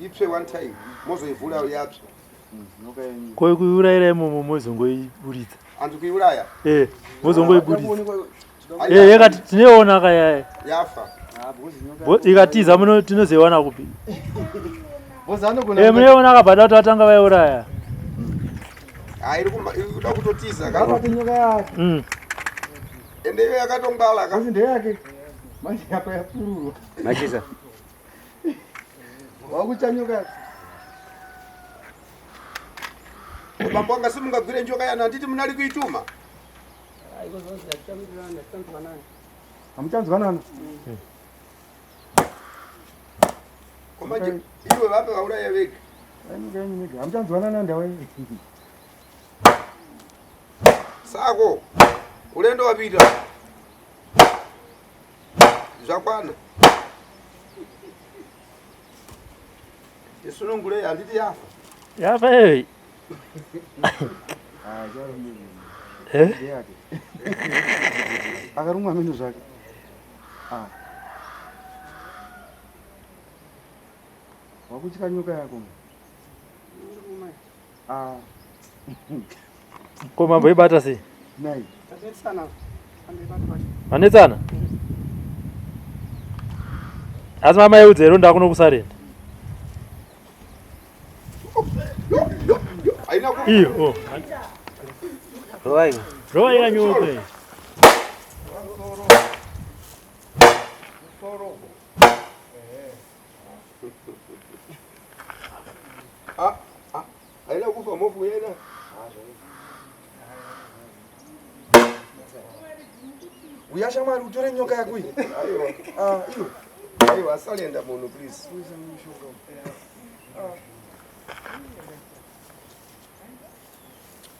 S3: Itsve one time mozoivhura yatsva.
S4: Nyoka yenyu.
S2: Ko kuiurayira imomo mozongoiburitsa.
S3: Hanzi kuiuraya.
S2: Eh, mozongoiburitsa. Eh, yakati tinoiona ka yaya.
S3: Yafa.
S2: Ikatiza muno tinozoiwana kupi?
S4: Bozi anogona.
S2: Eh, munoiona kabhada kuti vatanga vaiuraya.
S3: Ah, iri kuda kutotiza ka.
S4: Ngabate nyoka yake.
S3: Ende iyo yakatongwala ka.
S4: Bozi ndeyake. Manje yako yapururwa.
S6: Machisa.
S4: Wakucha nyoka yake.
S3: Bambo wanga simungagwire njoka yana handiti munali kuituma.
S4: Hamuchanzwanana.
S3: Komanje iwe vape vauraya vega.
S4: Nyoka yenyu mega. Hamuchanzwanana ndawa iyi.
S3: Sako ulendo wapita. Zvakwana. Isunungure handiti yafa.
S2: Yafa eh.
S4: Ah, charo mimi.
S2: Eh?
S4: Ndeyake. Akarumwa meno zvake. Ah. Wakuchika nyoka yako. Ah,
S2: Ko mamboibata sei?
S4: nai.
S2: Manetsana? Asi mama iudze here ndakuno kusarenda.
S3: Haina ku
S2: Iyo, oh. Rovai. Rovai kanyoka.
S3: Ah, ah, haina kufa mofu yena.
S6: Uya shamwari utore nyoka yako iyi.
S3: Aiwa.
S6: Ah, iyo.
S3: Aiwa, asalenda munhu please.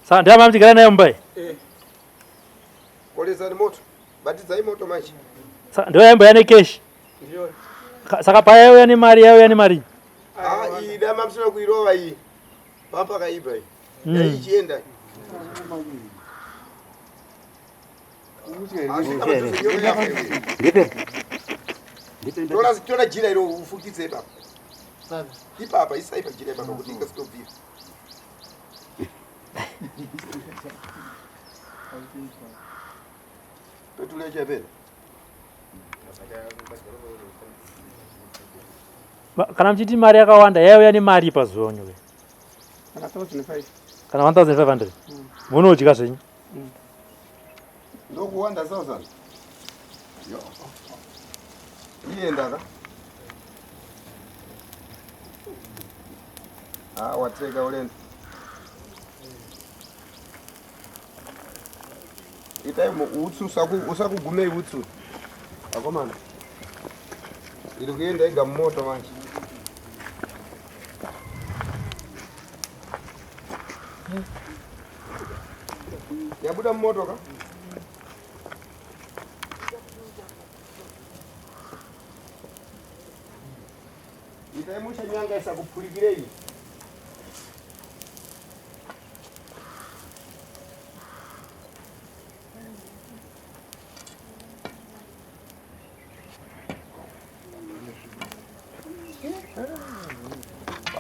S2: Saka ndiye mamutigara naye mumba iyi?
S3: Eh. Kolezani moto. Batidzai moto manje.
S2: Saka ndiyo yaimbouya nekeshi?
S6: Ndiyo.
S2: Saka payaiuya nemari yaiuya nemari?
S3: Ah, iyi dama musina kuirova iyi. Pampa kaipa iyi. Yaichienda. Tora tora jira iro ufukidze ipapa. Ipapa isai pajira ipapa kuti ikasitobvira. Peturu yacho yapera.
S2: Kana muchiti mari yakawanda yaiuya nemari pazuva nyoka.
S4: Kana 1500.
S2: Kana 1500. Munodya zvenyu.
S3: Ndokuwanda 1000. Yo. Iyenda ka. Ah, wateka ulendo. Itai utsi usakugumei utsi. Akomana. Iri kuenda ega mumoto manje. Yabuda mumoto ka? Itai musha nyanga isakupfurikirei.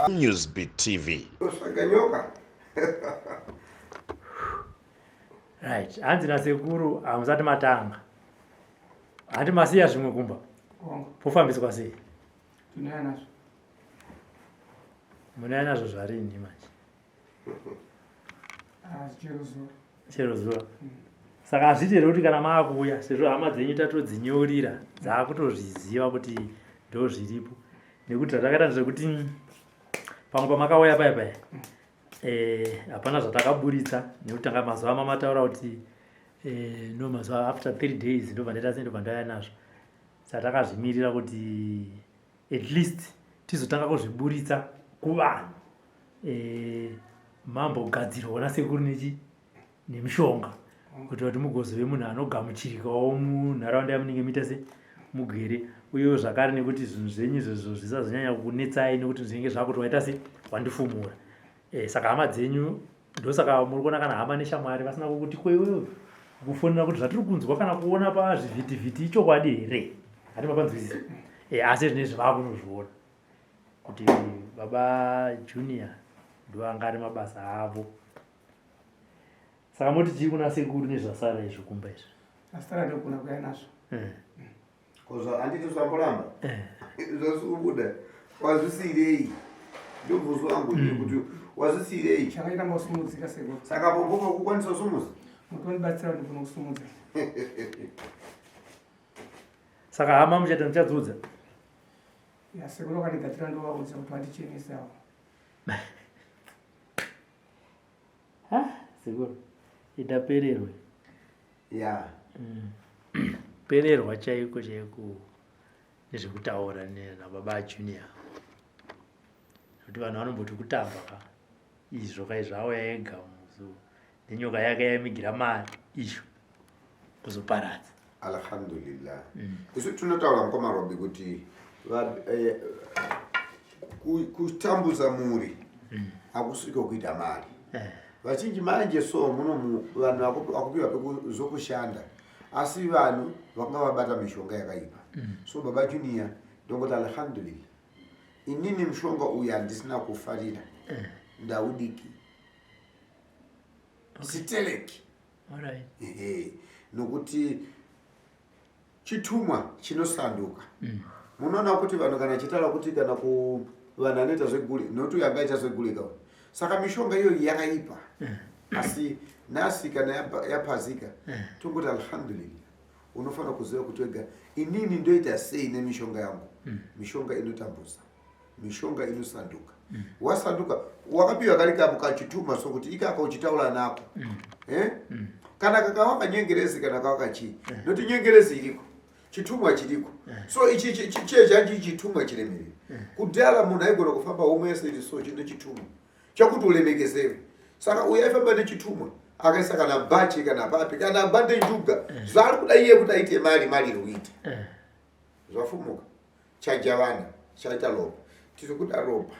S1: Newsbeat TV.
S3: Osvaga nyoka.
S2: Right, hanzi nasekuru hamusati matanga. Handi masiya zvimwe kumba. Pofambiswa sei?
S4: Tinouya nazvo.
S2: Munouya nazvo zvarini manje?
S4: Ah, chero zuva.
S2: Chero zuva. Saka hazviiti here kuti kana maakuuya sezvo hama dzenyu tatodzinyeurira dzaakutozviziva kuti ndo zviripo nekuti zvatakaita ndezvekuti pamwe pamakauya paya paya eh, hapana zvatakaburitsa nekuti tanga mazuva amamataura kuti eh, no mazuva after 3 days ndobva ndaita sei ndobva ndauya nazvo saka takazvimirira kuti at least tizotanga kuzviburitsa kuvanhu eh, mambogadzirwa nasekuru nechi nemishonga kuitira kuti mugozove munhu anogamuchirikawo munharaunda yamunenge muita se mugere uyewo zvakare nekuti zvinhu zvenyu izvozvo zvisazonyanya kukunetsai nekuti zvinenge zvakuti waita se wandifumura e, saka hama dzenyu ndosaka muri kuona kana hama neshamwari vasina kukuti kweiwewe kufonera kuti zvatiri kunzwa kana kuona pazvivhitivhiti ichokwadi here hati mapanzwisisa e, asi zvinezvi vakunozviona kuti baba junior ndo anga ari mabasa avo saka moti chii kuna sekuru nezvasara izvo kumba izvo
S4: Asara ndokuna kuya nazvo.
S2: Eh.
S3: Kozva handiti usamboramba.
S2: Eh.
S3: Zvasubuda. Wazvisirei? Ndobvunzo wangu mm. kuti wazvisirei?
S4: Chakaita mbosumudzika sekuru.
S3: Saka pombo kukwanisa kusumudza?
S4: Mutondibatsira kuti ndikone kusumudza.
S2: Saka hama muchaita muchadzudza?
S4: Ya sekuru vakandigadzira ndovaudza kuti vandichenesawo.
S2: Ha, sekuru itapererwe.
S3: Ya.
S2: Pererwa chaiko chaiko nezvekutaura nababa Junior. Nekuti vanhu vanomboti kutamba ka izvo ka izvo auya ega muzu nenyoka yake yaimigira mari izvo kuzoparadza.
S3: Alhamdulillah. Isu tinotaura mukoma Robi kuti kutambudza mhuri hakusiko kuita mari. Vazhinji manje so muno vanhu vakupiwa pekuzokushanda asi vanhu vakanga vabata mishonga yakaipa. So baba Junior ndongoti alhamdulillah. Inini mushonga uyu handisina kufarira. Ndaudiki. Siteleki.
S2: Alright.
S3: Ehe. Nokuti chitumwa chinosanduka. Munoona kuti vanhu kana chitaura kuti kana ku vanhu anoita zvegule nokuti uyu angaita zvegule ka. Saka mishonga iyoyi yakaipa. Asi nhasi kana yapazika tongoti alhamdulillah. Unofanira kuziva kuti wega inini ndoita sei nemishonga yangu. Mishonga inotambudza, mishonga inosanduka. Wasanduka wakapiwa kari kachituma sokuti ikaka uchitaura nako. Eh? Kana kakava kanyengerezi kana kava kachii, noti nyengerezi iriko, chitumwa chiriko. So ichi chiye chanji chitumwa chiremerera. Kudhara munhu aigona kufamba homwe yese iri so chine chitumwa chakuti ulemekezewe. Saka uyo aifamba nechitumwa akaisa kana bhachi kana papi kana bande njuga, zvaari kuda iye kuti aite mari, mari iri kuita. Zvafumuka, chaja vana, chaita ropa. Tiri kuda ropa,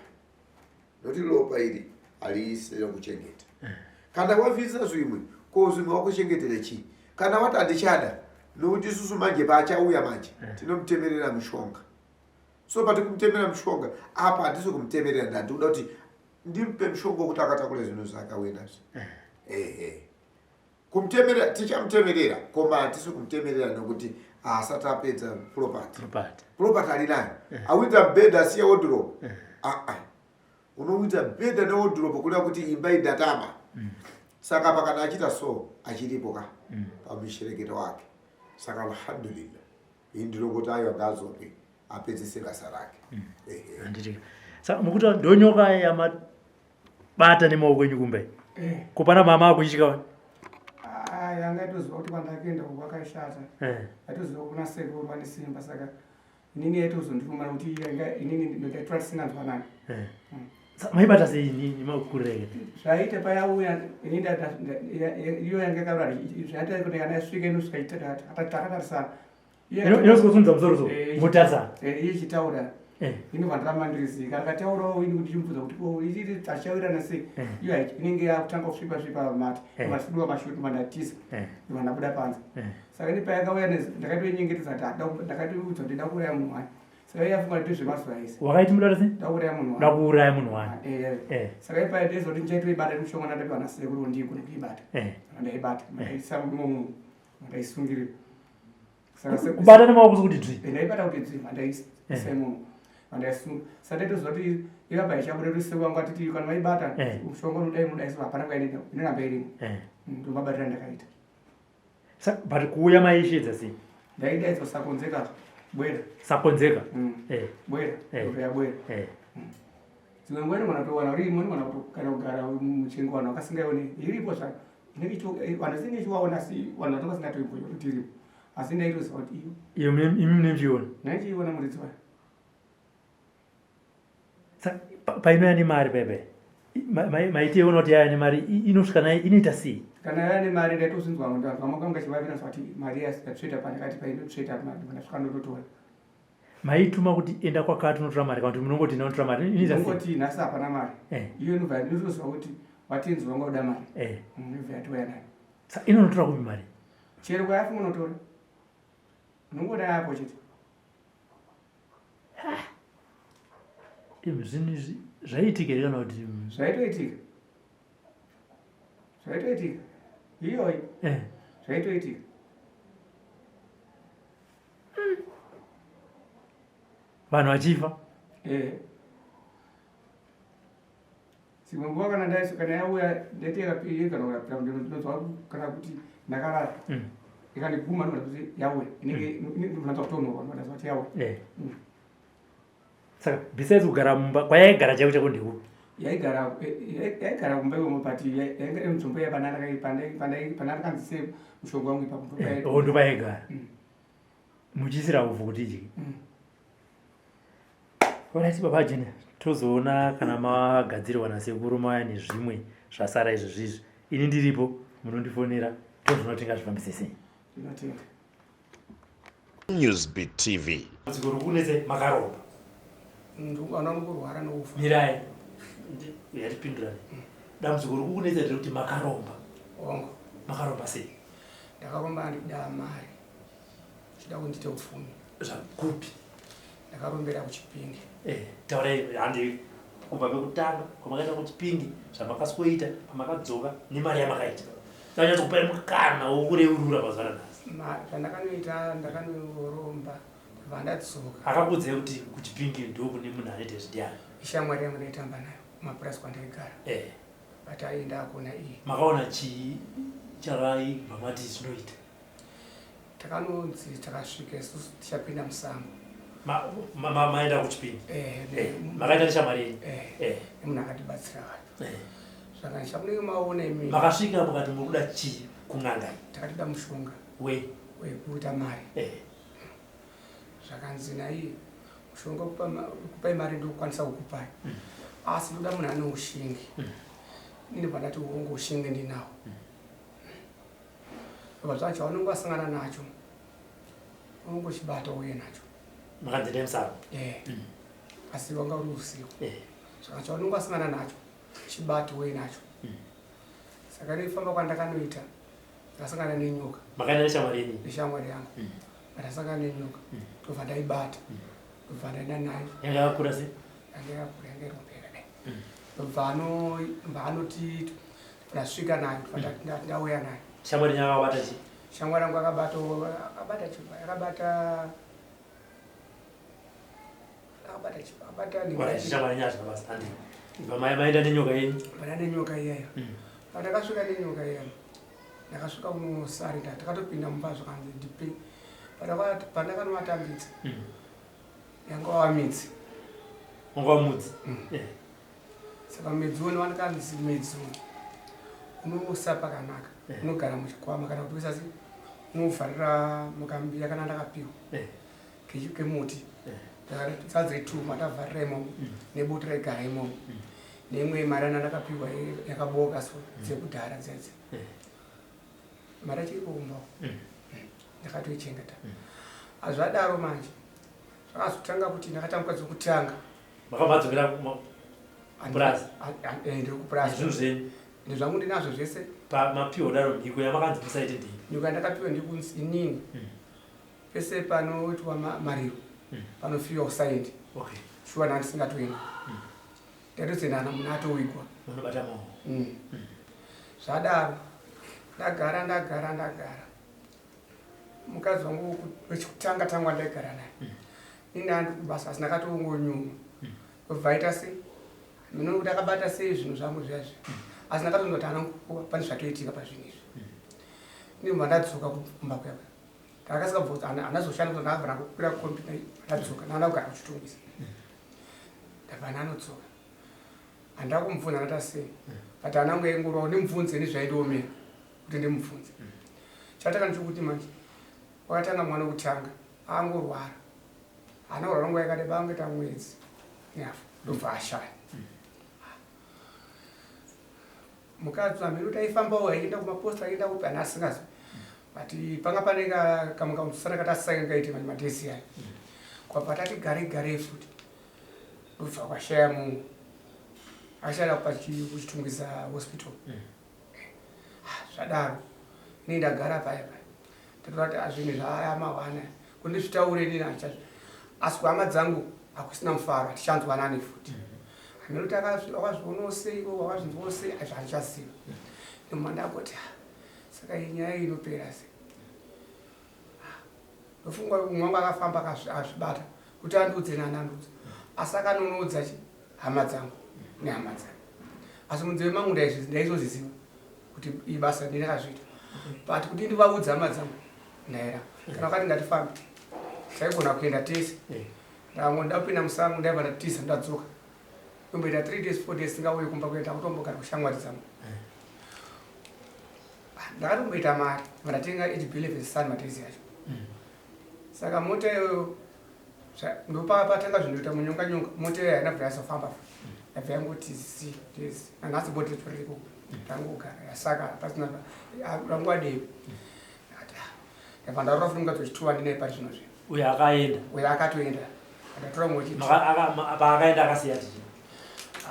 S3: nokuti ropa iri hariisi rekuchengeta. Kana wabvisa zvimwe, ko zvimwe wakuchengetera chii? Kana wati handichada, nokuti isusu manje paachauya manje tinomutemerera mushonga. So pati kumutemera mushonga apa handisi kumutemerera, ndandikuda kuti ndimupe mushonga wekuti akatakura zvinhu zvaakauya nazvo. Ehe, kumutemerera tichamutemerera, koma hatisi kumutemerera nekuti haasati apedza property.
S2: Property.
S3: Property ari nayo, awinza bed, asiya wardrobe. Aa, unowinza bed newardrobe kureva kuti imba indatama. Saka apa kana achiita so achiripo ka pamushereketo wake. Saka alhamdulillah, ini ndinongoti aiwa, ngaadzoke apedzise basa rake. Ehe.
S2: Handiti saka mukuti ndonyoka yamabata nemaoko enyu kumba iyi?
S4: Eh.
S2: Kupana mama akuchitya?
S4: Aya anga aitoziva kuti kwandakaenda uku kwakashata. Aitoziva kuna sekuru vane simba, saka inini yaitozondiruma nekuti inini ndaitora tisinganzwanani.
S2: Maibata sei nemakurire?
S4: Zvaita payauya inini iyo yanga yakaura, zvaita kuti kana yasvika inosvika takatarisana.
S2: Inosvika musoro so motarisana.
S4: Iye ichitaura, inobva ndiramba ndirizika. Akataurawo ini kuti chimubvunza kuti ko ichiti tachawirana sei, iyo inenge yakutanga kusvipa svipa mate, masiduka mashutu, mandatiza, ndobva ndabuda panze. Saka ini payakauya ndakatoinyengetedza kuti ndakatoiudza kuti nda kuuraya munhu wani. Saka iye afunga kuti zvemazuva ese.
S2: Wakaiti muda sei?
S4: Ndakuuraya munhu wani.
S2: Ndakuuraya munhu wani.
S4: Saka ipaya ndezoti ndichaitoibata nemushonga ndandapiwa nasekuru, ndikone kuibata. Saka ndaibata, ndaisa imomo, ndaisungirira. Saka
S2: Kubata nemaoko sokuti dzvi?
S4: Ndaibata kuti dzvi, mandaisa imomo, mandaisunga. Saka ndaitoziva kuti ivapa ichabuda kuti sekuru vangu atiti kana vaibata mushonga unodai unodai, so hapana kwainoenda, inoramba irimo. Ndomabatira ndakaita.
S2: But kuuya maishedza sei?
S4: Ndaidaidzwa, "Sakonzeka, bwera."
S2: Sakonzeka.
S4: Bwera. Ndobva yabwera. Dzimwe nguva inogona kutowana urimo, inogona kana kugara muchengo, vanhu vakasingaione iripo zvayo. Inenge vanhu singe ichiwaona, asi vanhu vato vasingatoibvoyo kuti iripo, asi ndaitoziva kuti iyo.
S2: Iyo imi mune muchiiona?
S4: Ndaichiiona muridzi wayo.
S2: Painouya nemari paipai, maitiona kuti yaya nemari inosvika naye inoita sei?
S4: Kana yaya nemari ndaitozvinzwa, vanhu vamwe chivavira kuti mari yatsveta pandakati painotsveta, ndasvika ndototora.
S2: Maituma kuti enda kwakati unotora mari, kana kuti munongoti inotora mari, inoita sei?
S4: Ngoti nhasi hapana mari. Iyo inobva inotoziva kuti vatenzi vanga kuda mari. Inobva yatouya nayo.
S2: Inonotora kupi mari?
S4: Chero kwayafunga unotora, unongoda yapo chete.
S2: Imi zvinhu izvi zvaiitika here kana kuti?
S4: Zvaitoitika, zvaitoitika iyoyi. Zvaitoitika.
S2: Vanhu vachifa?
S4: Eh. Dzimwe nguva kana ndaiso kana yauya ndaiti yakapiri kana ndinonzwa kana kuti ndakarara, ikandiguma, ndinoona kuti yauya, inenge ndinonzwa kutonhorwa, ndinoona kuti yauya.
S2: Saka besides kugara mumba, kwayaigara chaiko chaiko ndekupi?
S4: Yaigara yaigara kumba imomo, but yainga iri nzvimbo pandakanzi sei mushonga wangu ipapo.
S2: Oh, ndopayaigara. Muchiisira upfu kuti idye? Alright, baba Jene, tozoona kana magadzirwa nasekuru, mauya nezvimwe zvasara izvo zvizvi. Ini ndiripo, munondifonera, tozoona kuti tingazvifambise sei.
S4: Ndinotenda.
S1: Newsbeat TV.
S2: Dambudziko rikunetse makaromba.
S4: Anongorwara nokufa.
S2: Mirai, yatipindurani. Dambudziko rikukunetsa nderekuti makaromba?
S4: Hongu.
S2: Makaromba sei?
S4: Ndakaromba ndikuda mari, chida kundiite upfumi.
S2: Zvakupi?
S4: Ndakarombera kuChipinge.
S2: Taurai, handi kubva pekutanga kwamakaita kuChipingi, zvamakaswoita pamakadzoka nemari yamakaita. Tanyatsokupai mukana wokureurura mazuva anhasi.
S4: Zvandakanoita, ndakanoromba, ndabva ndadzoka.
S2: Akakuudzai kuti kuChipingi ndokune munhu anoita izvi ndiani?
S4: Ishamwari yangu ndaitamba nayo kumapurasi kwandaigara. But aenda akona iye.
S2: Makaona chii chakaibva mati zvinoita?
S4: Takanonzi takasvika isusu tichapinda musango.
S2: Maenda kuchipinda?
S4: Eh,
S2: eh, makaenda neshamwari yenyu?
S4: Eh, eh. Nemunhu akatibatsira vacho. Zvakani chamunenge maona imi.
S2: Makasvika mukati muri kuda chii kun'anga?
S4: Takatida mushonga.
S2: We?
S4: Wekuita mari. Zvakanzi naiye mushonga kupai mari ndokukwanisa kukupai. Asi ndoda munhu ane ushingi. Ini pandati hongu ushingi ndinawo. Baba zvacho unenge wasangana nacho unongochibata uye nacho.
S2: Makanzi nemusango?
S4: Eh. Asi wanga uri usiku. Saka chaunenge wasangana nacho chibate uye nacho. Saka nefamba kwandakanoita ndakasangana nenyoka.
S2: Makaenda neshamwari yenyu?
S4: Neshamwari yangu. Ndakasangana nenyoka. Ndobva ndaibata. Ndobva ndaenda nayo.
S2: Yanga yakakura sei?
S4: Yanga yakakura, yanga iri hombe yakadai. Ndobva anoti ndasvika nayo, ndobva ndauya nayo.
S2: Shamwari yenyu akabata chii?
S4: Shamwari yangu akabata, akabata chii? Akabata, akabata chii? Akabata
S2: nhingi. Wala, shamwari yenyu hazvina basa, handi. Ibva maenda nenyoka yenyu?
S4: Maenda nenyoka iyayo. Pandakasvika nenyoka iyayo, ndakasvika kunosarenda, takatopinda mumba zvakanzi ndipe. Pandakanovatambidza, yanga wava midzi.
S2: Wanga wava mudzi?
S4: Saka midzi uno wanikanzi midzi uno unosa pakanaka, unogara muchikwama kana kuti uisa sei, unovharira mukambiya kana ndakapiwa kemuti. Dzadziri two matavharira imomo, neboto raigara imomo, neimwe mari yana ndakapiwa yakaboka so dzekudhara dzedze. Mari yacho iripo kumba uko. Ndakatoichengeta. Hazvadaro manje zvakazotanga kuti ndakatanga mukadzi wekutanga.
S2: Makabva kupurazi?
S4: Ndiri kupurazi.
S2: Zvinhu zvenyu?
S4: Ndi zvangu ndinazvo zvese.
S2: Pamapiwa daro mhiko yamakanzi musaite ndii?
S4: Mhiko yandakapiwa ndikunzi inini. Pese panoitwa mariro, panofiwa usaendi. Shuwa ndanga ndisingatoendi. Ndatozoenda munhu atowigwa.
S2: Munobata maoko.
S4: Zvadaro ndagara, ndagara, ndagara. Mukadzi wangu wechikutanga tangwa ndaigara naye. Ini ndanga ndiri kubasa asi ndakatongonyumwa. Kubva aita sei? Mino kuti akabata sei zvinhu zvangu zviya zviya. Asi ndakatonzwa kuti haana kukuwa pane zvatoitika pazvinhu izvi. Ndinobva ndadzoka kumba kuya kuya. Ndakasika kubva kuti hana zoshanda kuti ndakabva ndakukwira kombi ndadzoka, ndanga ndakugara kuchitungwiza. Ndabva ndanodzoka. Handina kumubvunza ndata sei. But hana yangu yaingorwa kuti ndimubvunze nezvaindiomera kuti ndimubvunze. Chatanga ndechekuti manje wakatanga mwana wekutanga angorwara. Haana kurwara nguva yakareba, angoita mwedzi nehafu ndobva ashaya. Mukadzi wamhiri kuti aifambawo aienda kumaposta aienda kupi ana asingazivi. But panga pane kamwe kamusana katasanga kaite manje madhezi aya. Kwabva tati gare gare futi ndobva kwashaya munhu. Ashaya kuChitungwiza hospital. Zvadaro ini ndagara paya paya. Ndatora kuti zvinhu zvaayamawana kuti ndizvitaure inini handichazvi. Asi kuhama dzangu hakusina mufaro, hatichanzwanani futi. Hameno kuti wakazvionawo sei, wakazvinzwawo sei, hazvo handichaziva. Ndobva ndangoti, saka iyi nyaya iyi inopera sei? Ndofunga umwe wangu akafamba akazvibata kuti andiudze nani andiudze. Asi akanonoudza chi hama dzangu nehama dzake. Asi munzeve mangu ndaizozviziva kuti ibasa ndakazviita. But kuti ndivaudze hama dzangu ndaira. Kana vakati ngatifambe taigona kuenda tese. Ndango ndapinda musango ndaibva ndatiza ndadzoka. Kumboita 3 days 4 days singauye kumba kuenda kutombogara kushamwari dzangu. Ndakatomboita mari ndatenga HB11 Sun madhezi acho. Saka mota iyoyo ndopapatanga zvinhu kuita munyonga nyonga, mota iyoyo haina kubva yazofamba futi. Yabva yangoti zi dhezi. Nanhasi bhodhi racho ririko. Rangogara yasaka pasina ranguva dei. Ndakati, ndabva ndarora futi mukadzi wechituva ndinaye pari zvino zvino.
S2: Uyo akaenda.
S4: Uyo akatoenda. Ndatora mumwe wechituva.
S2: Paakaenda akasiya chii?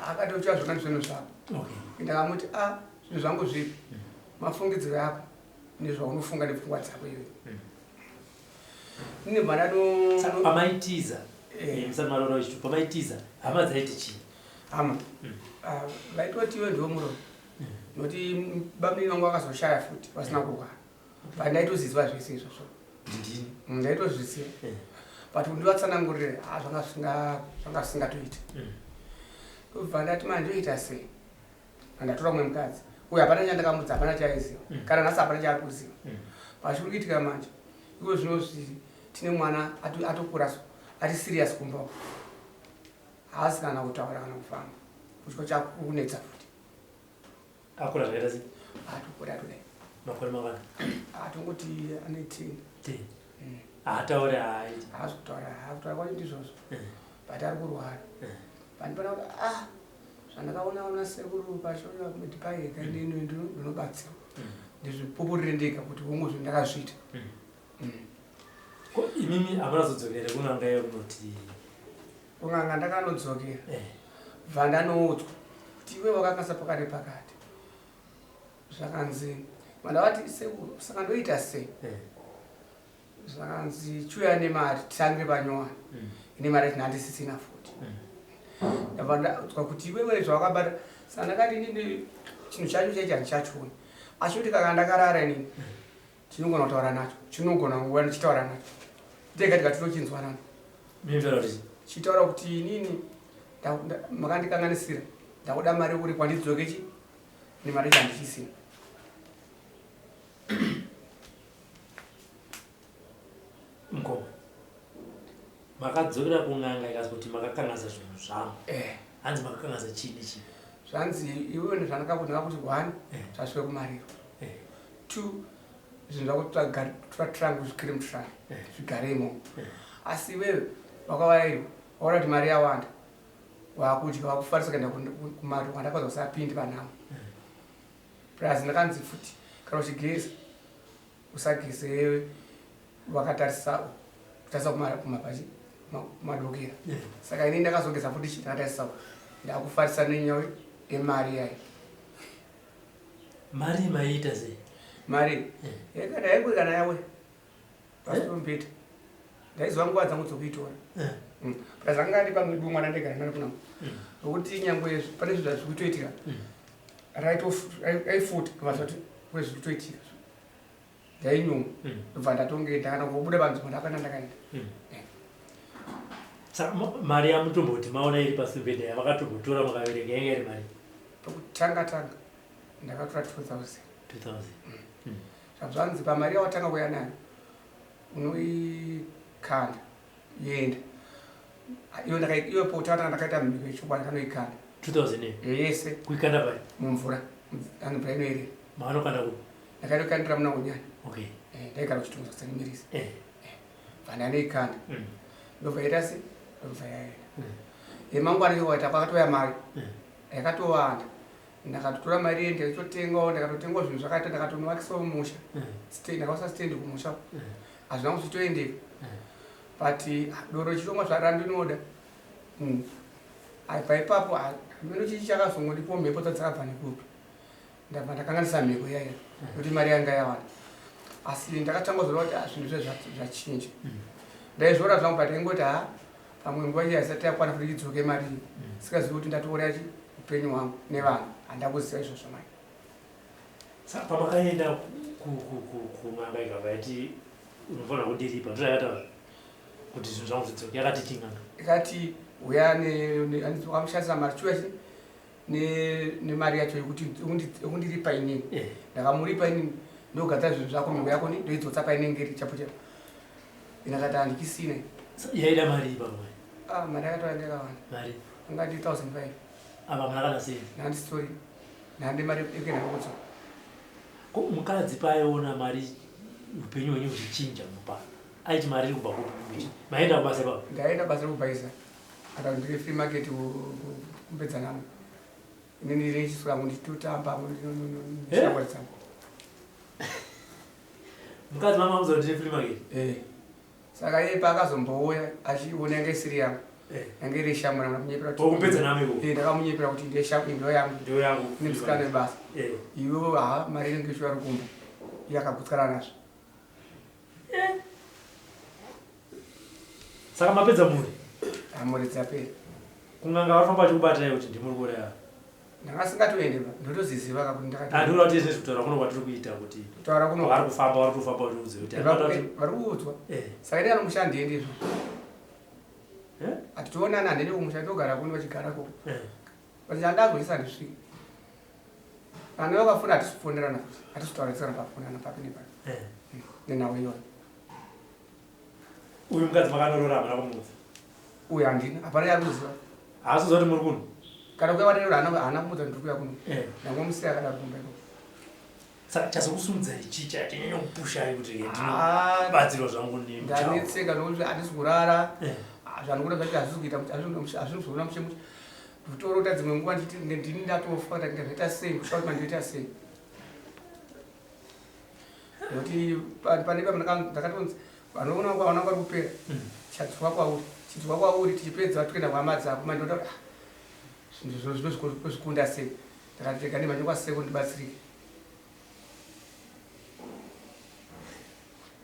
S4: Akatotsva zvona zvinhu zvako. Ndakamuti, zvinhu zvangu zvipi? Mafungidziro ako nezvaunofunga nepfungwa dzako iwe. Ndinobva ndato-
S2: Saka pamaitiza, musati marora wechitupa, pamaitiza, hama dzaiti chii?
S4: Hama? Vaitoti iwe ndiwe muroyi. Nokuti bamunini vangu vakazoshaya futi vasina kurwara. But ndaitozviziva zvese izvozvo.
S2: Ndini?
S4: Ndaitozviziva. But kuti ndivatsanangurire, zvanga zvingatoiti. Ndobva ndati manje ndoita sei? Andatora mumwe mukadzi uyo, hapana chandakamudza, hapana chaaiziva. Kana nhasi hapana chaari kuziva. Pachiri kuitika manje iko zvinozvi, tine mwana atokura, so ari serious kumba uko, haasi kana kutaura kana kufamba, kutya chakunetsa futi.
S2: Akura zvakaita sei?
S4: Atokura, atodai.
S2: Makore mangana?
S4: Atongoti ane 10.
S2: 10. Haatauri, haaiti?
S4: Haasi kutaura, haakutaura kwacho, ndizvozvo. But ari kurwara. Pandipana kuti ah, zvandakaona ona sekuru pashona kuti paega, inini ndinobatsirwa, ndizvipupurire ndega kuti hongu, zvinhu ndakazviita.
S2: Ko imimi hamuna zodzokera kun'anga yekunoti?
S4: Kun'anga ndakanodzokera. Bva ndanoudzwa kuti iwe wakakasa pakati pakati, zvakanzi vandavati sekuru, saka ndoita sei? Zvakanzi chiuya nemari titangire panyowani. Ine mari yacho handisisina futi. Ndabva ndaudzwa kuti iwewe zvawakabata, saka ndakati inini chinhu chacho chaicho handichachioni, asi kuti kana ndakarara inini chinogona kutaura nacho, chinogona nguva ndichitaura nacho tega tikatitochinzwanana.
S2: Minotaura kuti?
S4: Chitaura kuti inini makandikanganisira, ndakuda mari yekuri kwandidzoke chi nemari yacho handichisina.
S2: Mukoma, makadzokera kun'anga ikazi kuti makakanganisa zvinhu zvangu?
S4: Eh.
S2: Hanzi makakanganisa chii nechii?
S4: Zvanzi iwewe ndezvandakakuti, ndakakuti one, zvasvike kumariro. Two, zvinhu zvako tratrangu zvikiri mutrunk, zvigare imomo. Asi iwewe wakavarairwa, waona kuti mari yawanda, wakudya, wakufarisa kuenda kumari kwandakaza usapinde panhamo. Plus ndakanzi futi kana uchigeza usageze wakatarisa, kutarisa kumapachi kumadokera. Saka ini ndakazogeza futi chi ndakatarisa, ndakufarisa nenyaya yemari yayo.
S2: Mari maiita sei?
S4: Mari yakada yaingwe kana yawe pasitombeta, ndaiziva nguva dzangu dzokuitora. Plus anga andipa mwedu mwana ndegara nani kunamo, nokuti nyangwe pane zvinhu zvazviri kutoitika, raifuta ndobva kune zviri kutoitika, ndainyuma, ndobva ndatonge kana kubuda panzvimbo ndakaenda ndakaenda.
S2: Saka mari yamutomboti maona iri pasibhedha yamakatombotora makaverenga yanga iri mari?
S4: Pekutanga tanga ndakatora 2000.
S2: 2000.
S4: Zvazvanzi pamari yawatanga kuuya nayo unoikanda yoenda iyo. Iyo potanga ndakaita mhiko yechokwadi, ndakanoikanda.
S2: 2000?
S4: Yese.
S2: Kuikanda pai?
S4: Mumvura, mvura inoerera.
S2: Maanokanda kupi?
S4: Ndakainokandira muna Unyani. Ndaigara kuchitungu kuSanimirisi. Bva ndanoikanda, ndobva yaita se ndobva yaenda. Yemangwana chowaita kwakatouya mari yakatowanda. Ndakatotora mari iye ndikaitotengawo, ndakatotengawo zvinhu zvakaita, ndakatonovakisawo musha. Ndakausa stendi kumusha. Hazvina kuzvitoendeka, but ah, doro chirongwa zvarandinoda. Aibva ipapo, ah, hameno chii chakazongondipo, mhepo dzadzakabva nekupi, ndabva ndakanganisa mhiko iyaiya nokuti mari yanga yawanda. Asi ndakatanga kuzoona kuti ah, zvinhu zve zvachinja. Ndaizviona zvangu, but ingoti ha, pamwe nguva iya isati yakwana kuti idzoke mari iyi, sikazivi kuti ndatouraya chi upenyu hwangu nevanhu, handakuziva izvozvo mai.
S2: Saka pamakaenda kun'anga ikabva yati unofanira kundiripa, ndoyakataura kuti zvinhu zvangu zvidzoke, yakati chin'anga?
S4: Ikati uya wakamushandisa mari, chiuya chi nemari yacho yekuti yekundiripa inini. Ndakamuripa inini, ndogadzira zvinhu zvako, mhiko yako ni ndoidzotsa painenge iri chapo chapo. Inakati handichisina.
S2: Yaida mari ipapo?
S4: Ah, mari yakatora yakawanda.
S2: Mari?
S4: Angati 1005.
S2: Apa muna kana sei?
S4: Nhandisitori nhande mari yekuenda nokudzoka.
S2: Ko mukadzi paaiona mari, upenyu hwenyu huchichinja mupa, aiti mari iri kubva kupi? Maenda kubasa ipapo?
S4: Ndaenda basa rekubhaisa, kana kuti ndiri free market kumbedza namo, inini ndichiswera ngo ndichitotamba neshamwari dzangu.
S2: Mukadzi mama muza kuti ndiri free market?
S4: Eh. Saka iye paakazombouya achiona yanga isiri yangu, yanga iri shamwari, ndamunyepera kuti
S2: Wakumbedza namo ikoko?
S4: Eh, ndakamunyepera kuti ndiye shamwari, ndo yangu.
S2: Ndiyo yangu.
S4: Nemusikana webasa. Iwewe ha, mari inenge ichiuya ri kumba, iye akagutsikana nazvo.
S2: Saka mapedza mhuri?
S4: Mhuri dzapera.
S2: Kun'anga varifamba vachikubatai kuti ndimuri kuuraya?
S4: Ndanga singatoende, ndotoziziva kakuti ndakati.
S2: Handikuda kuti izvezvi kutaura kuno kwatiri kuita kuti
S4: Kutaura kuno.
S2: Vari kufamba, vari kutofamba vachiudze kuti
S4: Vari kuudzwa. Saka ini anomusha handiendi izvozvo. Hatitionani, handiendi kumusha, ndogara kuno vachigara koko. But chandazoisa handisviki. Vana vakafona hatisi kufonerana futi, hatisi kutauradzana pafonana papi nepapi nenhau iyoyo.
S2: Uyu mukadzi makanorora hamuna kumuudza?
S4: Uyu handina, hapana yaari kuziva.
S2: Haasi kuziva kuti muri kuno?
S4: Kana kuya kwadarora haana kumuudza kuti ndiri kuuya kuno. Ndangomusiya akadaro kumba ikoko.
S2: Saka chazokusimudzai chii chanyanya kupushai kuti ndinobatsirwa zvangu
S4: nemuchawo? Ndanetseka nokuti handisi kurara. Zvandikuda zvacho hazvisi kuita, hazvisi kuzoona mushe mushe. Kutorota dzimwe nguva ndichiti ndini ndatofa, ndati zvaita sei, kusvika kuti mandiita sei. Nokuti pane pa ndakatonzi vanoona kwaona kwari kupera, chadzoka kwauri, chidzoka kwauri, tichipedza toenda kuhama dzako. Manje ndoda kuti zvinhu zvinozvikunda sei. Ndakati rega ndimhanye kwasekuru ndibatsirike.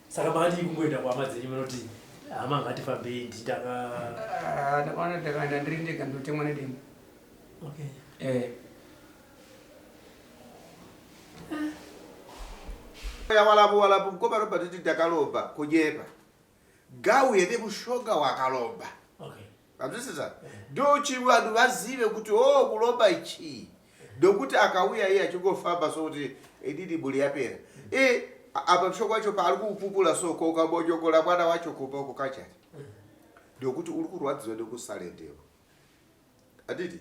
S2: Saka makadii kungoenda kuhama dzenyu munoti hama ngatifambei nditaka
S4: Ndakaona ndakaenda ndiri ndega ndotemwa nedemo.
S2: Okay.
S3: Ya walapo walapo mukoma Robert kuti ndakalomba kunyepa. Gauye nemushonga wakalomba.
S2: Okay.
S3: Mazwisisa? Ndochi vanhu vazive kuti oh kulomba ichii. Ndokuti akauya iye achingofamba so kuti inini buli yapera. Apa mushonga wacho paari kuupupula so ko ukabonyokola mwana wacho kumba uko kachari. Ndokuti uri kurwadziwa nekusalendewa. Handiti?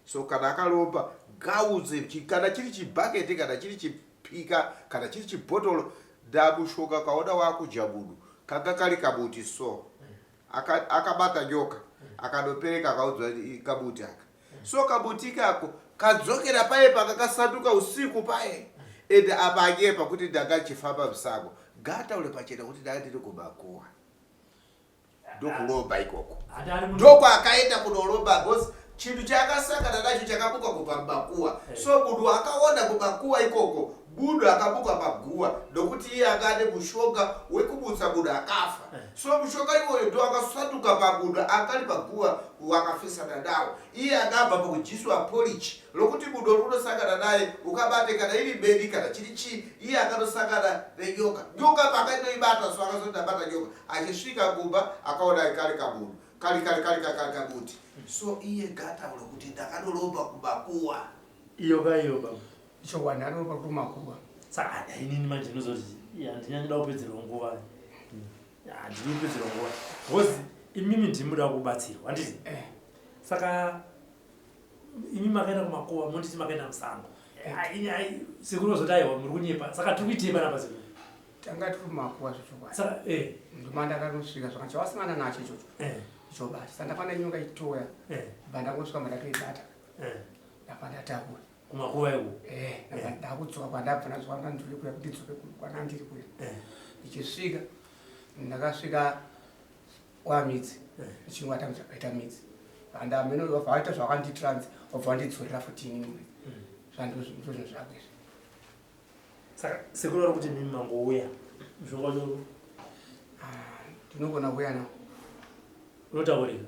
S3: So kana akalomba gaudze kana chiri chibhaketi kana chiri chipika kana chiri chibhotoro ndamushonga kaona wakudya munhu kanga kari kamuti so akabata nyoka akanopereka akaudzwa kamuti aka. So kamuti ikako kadzokera paye pakakasanduka usiku paye ende apa anyepa kuti ndanga chifamba musango ngataure pachena kuti ndanga ndiri kumakuwa. Ndokulomba ikoko. Ndokwakaenda kunolomba because chinhu chaakasangana nacho chakabuka kubva mumakuwa. So munhu akaona kumakuwa ikoko munhu akabuka paguva nokuti iye anga ane mushonga wekumutsa munhu akafa. So mushonga iwoyo ndo akasanduka pamunhu anga ari paguva wakafesana nawo. Iye anga abva pakudyiswa porridge lokuti munhu uri kunosangana naye ukabate kana iri mheni kana chiri chii iye akanosangana nenyoka. Nyoka paakainoibata so akazoti ndabata nyoka. Achisvika kumba akaona kari kamunhu kari kari kari kari kamuti. So iye ngataure kuti ndakanoromba kumakuwa.
S2: Iyo ka iyo baba.
S4: Chokwadi ndakaromba kumakuwa.
S2: Saka inini manje ndinozoti handinyanyoda kupedzerwa nguva. Handidi kupedzerwa nguva. Because imimi ndimuda kubatsirwa, handiti? Saka imi makaenda kumakuwa monditi makaenda musango. Sekuru vazoti aiwa muri kunyepa. Saka tiri kuitei panapa sekuru?
S4: Tanga tiri kumakuwa zvechokwadi.
S2: Saka
S4: Ndoma ndakanosvika zvaka chawasangana nacho ichocho. Ichobata. Saka ndakwana nyoka itoya. Bva ndangosvika mandatoibata. Ndabva ndatakura.
S2: Kumakuva iko?
S4: Ndabva ndakudzoka kwandabva ndadzoka kwandiri kuya kuti ndidzoke kwandiri kuya. Ndichisvika ndakasvika kwamidzi. Ndichingoata zvakaita midzi. Vandameno vabva vaita zvakanditrans vabva vandidzorera futi inini. Zvandozvo zvinhu zvako izvi.
S2: Saka sekuru vari kuti mimi mangouya mushonga wacho
S4: Ndinogona kuuya nawo.
S2: Unotaurika?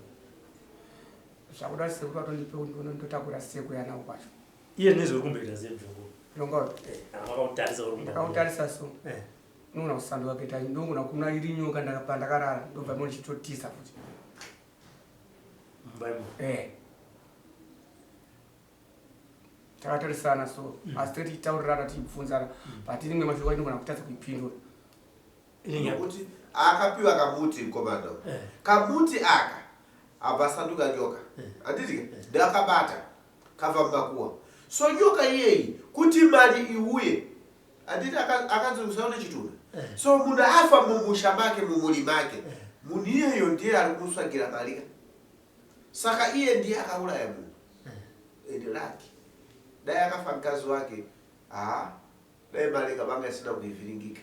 S4: Zvakuda sekuru vatondipe ndotakura sekuya nawo kwacho.
S2: Iye nezve uri kumboita sei mushonga?
S4: Mushonga uyu?
S2: Makautarisa uri kumboita.
S4: Ndakautarisa so. Ndinogona kusanduka kuita ndinogona kuna iri nyoka pandakarara ndobva imomo ndichitotiza futi.
S2: Mumba imomo?
S4: Takatarisana so asi tenge tichitaurirana tichibvunzana but rimwe mashoko inogona kutadza kuipindura.
S3: Nokuti akapiwa kamuti mukomana uyu. Kamuti aka abva asanduka nyoka. Handiti ndakabata kabva mumakuwa. So nyoka iyeyi kuti mari iuye handiti akanzi usaone chitunha. So munhu afa mumusha make mumhuri make munhu iyeyo ndiye ari kumutsvagira mari ka. Saka iye ndiye akauraya munhu. And lucky. Dai akafa mukadzi wake haa dai mari ikabanga isina kuivhiringika.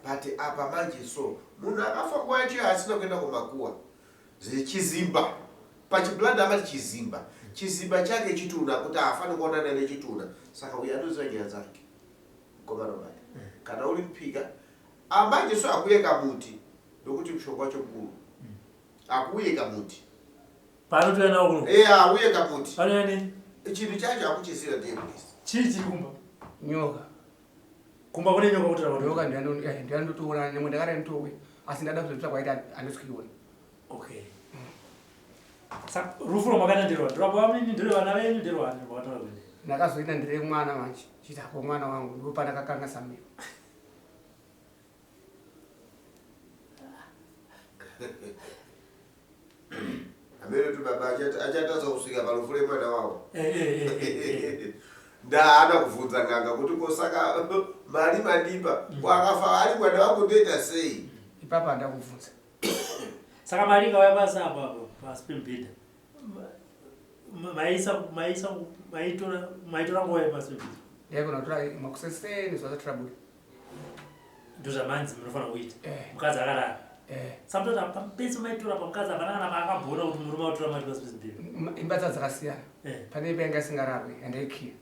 S3: But apa manje so munhu akafa nguva yacho asina kuenda kumakuwa. Chizimba pachiblanda amati chizimba. Chizimba chake chitunha kuti haafani kuonana nechitunha. Saka uyu anoziva nyaya dzake. Mukoma Robert. Kana uri mupika amanje so akuye kamuti ndokuti mushonga wacho mukuru. Akuye kamuti.
S2: Panotouya nawo kuno?
S3: Auye kamuti.
S2: Panouya nei?
S3: Chinhu chacho akuchiziva ndiye police.
S2: Chii chiri kumba?
S4: Nyoka.
S2: Kumba kune nyoka kuti
S4: rawa? Nyoka ndiyandotoona nyangwe ndakara nditouya asi ndada kuzvitsva kwaita handisi kuiona.
S2: Okay. Saka rufu rwamakaita nderwani? Nderwababa venyu, nderwevana venyu, nderwani rwakataura kuenda?
S4: Ndakazoita ndire mwana manje chiti apo mwana wangu ndipo pandakakanganisa mhiko.
S3: Amene kuti baba achatadza kusvika parufu remwana wavo. Ndaana kubvunza n'anga kuti ko saka mari mandipa ko akafa ari mwana wangu ndoita sei?
S4: Ipapo handina kubvunza.
S2: Saka mari ikauya pasi apo apo pasi pemubhedha maisa maisa maitora maitora nguva yepasi pemubhedha.
S4: Ndaigona kutora makuseseni zuva risati rabuda.
S2: Ndozvamanzi munofanira kuita. Mukadzi akarara. Samutoti pese maitora pamukadzi hapana kana paakamboona kuti murume autora mari pasi pemubhedha.
S4: Imba dzacho dzakasiyana. Pane imba yanga isingararwe yandaikiya.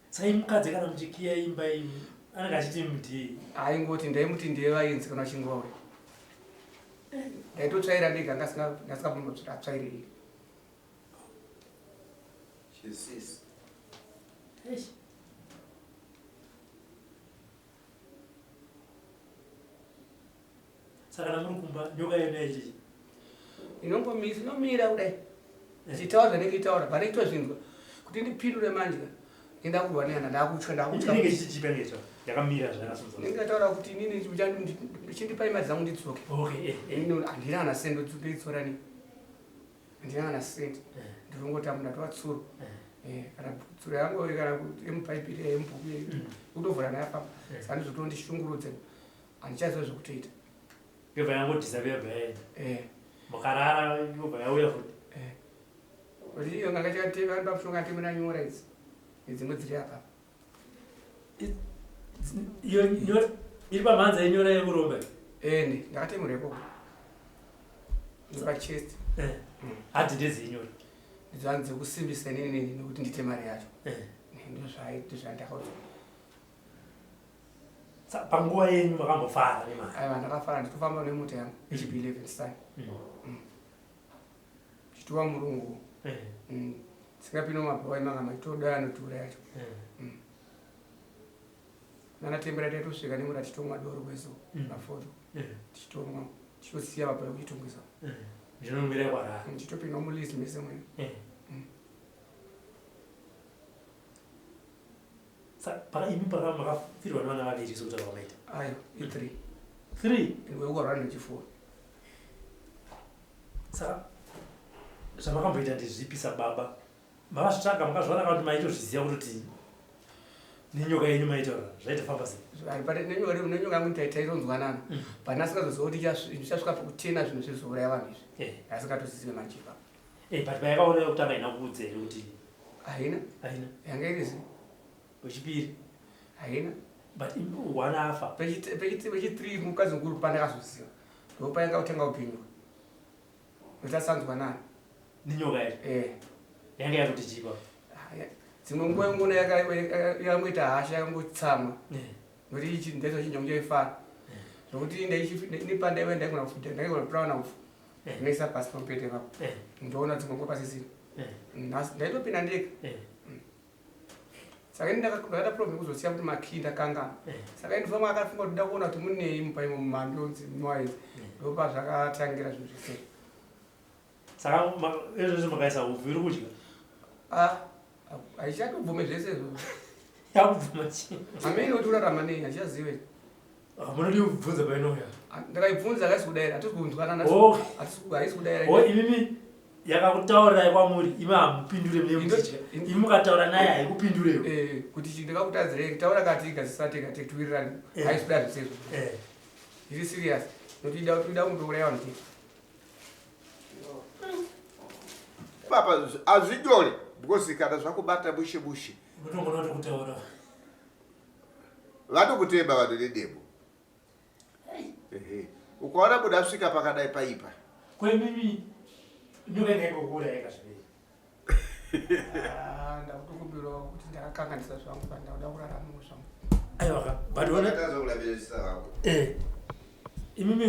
S2: Saka imi mukadzi kana muchikiya imba imi anenge achiti mdii?
S4: Aingoti ndaimuti ndiye vainzi kana vachinge vauya. Ndaitotsvaira ndega ndasingabvumbotsvaire iye.
S3: Chisisi.
S2: Eish. Saka kana muri kumba nyoka yenu yaichii?
S4: Inongomisa inomira kudai. Ichitaura zvanenge itaura pane itozvinzwa kuti ndipindure manje enda kurwa nehana ndakutya ndakutya.
S2: Inenge ichichipa inenge ichitaura yakamira zvayakasunza.
S4: Inenge itaura kuti inini chindipai mari dzangu ndidzoke.
S2: Okay.
S4: Inini handina kana sendo ndoidzora nei. Handina kana sendi. Ndinongotamba ndatova tsuro. Kana tsuro yangu kana yemubhaibheri yemubhuku kutovhura nayo pamba. Saka ndizvotondishungurudza. Handichaziva zvekutoita.
S2: Yobva yangodisappear yobva yaenda. Mukarara yobva yauya futi.
S4: Kuti iyo nganga chakatema vanoda kushonga temera nyora idzi. Nedzimwe dziri apa.
S2: Iyo nyora iri pamhanza yenyora yekuromba.
S4: Ende ndakatemera ikoko. Nepachest.
S2: Hati ndedzenyora.
S4: Ndidzo dzekusimbisa inini nekuti ndiite mari yacho. Ndozvandakaudzwa.
S2: Panguva yenyu makambofara nemari?
S4: Aiwa ndakafara ndichitofamba nemota yangu HB 11 Star. Ndichitova murungu. Tisingapinde mumabhawa emangama tichitoda anotiura yacho. Nana Tembera taitosvika nemota tichitomwa doro kwese mafoto. Tichitomwa tichitosiya mabhawa ekuchitongesa.
S2: Ndinomira kwarara.
S4: Ndichitopinda mulist mese mwe.
S2: Paka imi paka makafirwa nevana vaviri sokutaura kwamaita.
S4: Ayo, i3.
S2: 3?
S4: Iwe ukarwara nechi4.
S2: Saka zvamakamboita ndezvipi sababa? Makazvitsvaga makazviwana kana kuti maitozviziva kutoti nenyoka yenyu maitaura zvaitofamba sei?
S4: Nenyoka yangu taitonzwanana. But asingazoziva kuti ichasvika pakutena zvinhu zvizouraya vanhu izvi. Asingatozive manje ipapo.
S2: But payakaona yekutanga haina kuudza here kuti
S4: Haina.
S2: Haina.
S4: Yanga iri zi.
S2: Wechipiri.
S4: Haina.
S2: But one afa.
S4: Pechi 3 mukadzi mukuru pandakazoziva. Ndopainga kutenga upenyu. Ndatasanzwa nani?
S2: Nenyoka yacho. Yanga yakuti chipa.
S4: Dzimwe nguva ingona yakangoita hasha yakangotsamwa. Nokuti ichi ndaizo chinja kunge ifara. Zvokuti ndaichi ndaiva ndaigona kufuta ndaigona kutora na ufu. Ndinoisa pasi pamupete ipapo. Ndoona dzimwe nguva pasisina. Ndaitopinda ndega. Saka ini ndakaita problem kuzosiya kuti makii ndakangana. Saka ini ndofamba akafunga kuti ndoda kuona kuti munei mumba imo mumhando idzi. Ndopa zvakatangira zvinhu zvese.
S2: Saka izvozvo makaisa hupfu iri kudya?
S4: Haichatobvume zvese izvozvo.
S2: Yakubvuma chii?
S4: Hamene kuti urarama nei, handichazive.
S2: Munodi kubvunza painouya?
S4: Ndakaibvunza haisi kudaira, hatisi kunzwanana. Haisi kudaira.
S2: Imimi yakakutaurirai kwamuri, imi hamupindure mune muchitya. Imi mukataura naye haikupindurewo.
S4: Kuti chi ndakakutadzirei, taura kati igadzisa tega tiwirirane. Haisi kuda zvese izvozvo. Iri serious. Nokuti ida kundouraya vanhu chete.
S3: Papa hazvinyore because kana zvakubata mushe mushe.
S2: Unotongona kuti kutaura.
S3: Vanokutema vanhu nedemo. Ukaona munhu asvika pakadai paipa.
S2: Kwemimi nyoka inenge kukuuraya ikasvika.
S4: Ndakutokumbirawo kuti ndakakanganisa zvangu pandakuda kurarama zvangu.
S2: Aiwa ka, but ona Imimi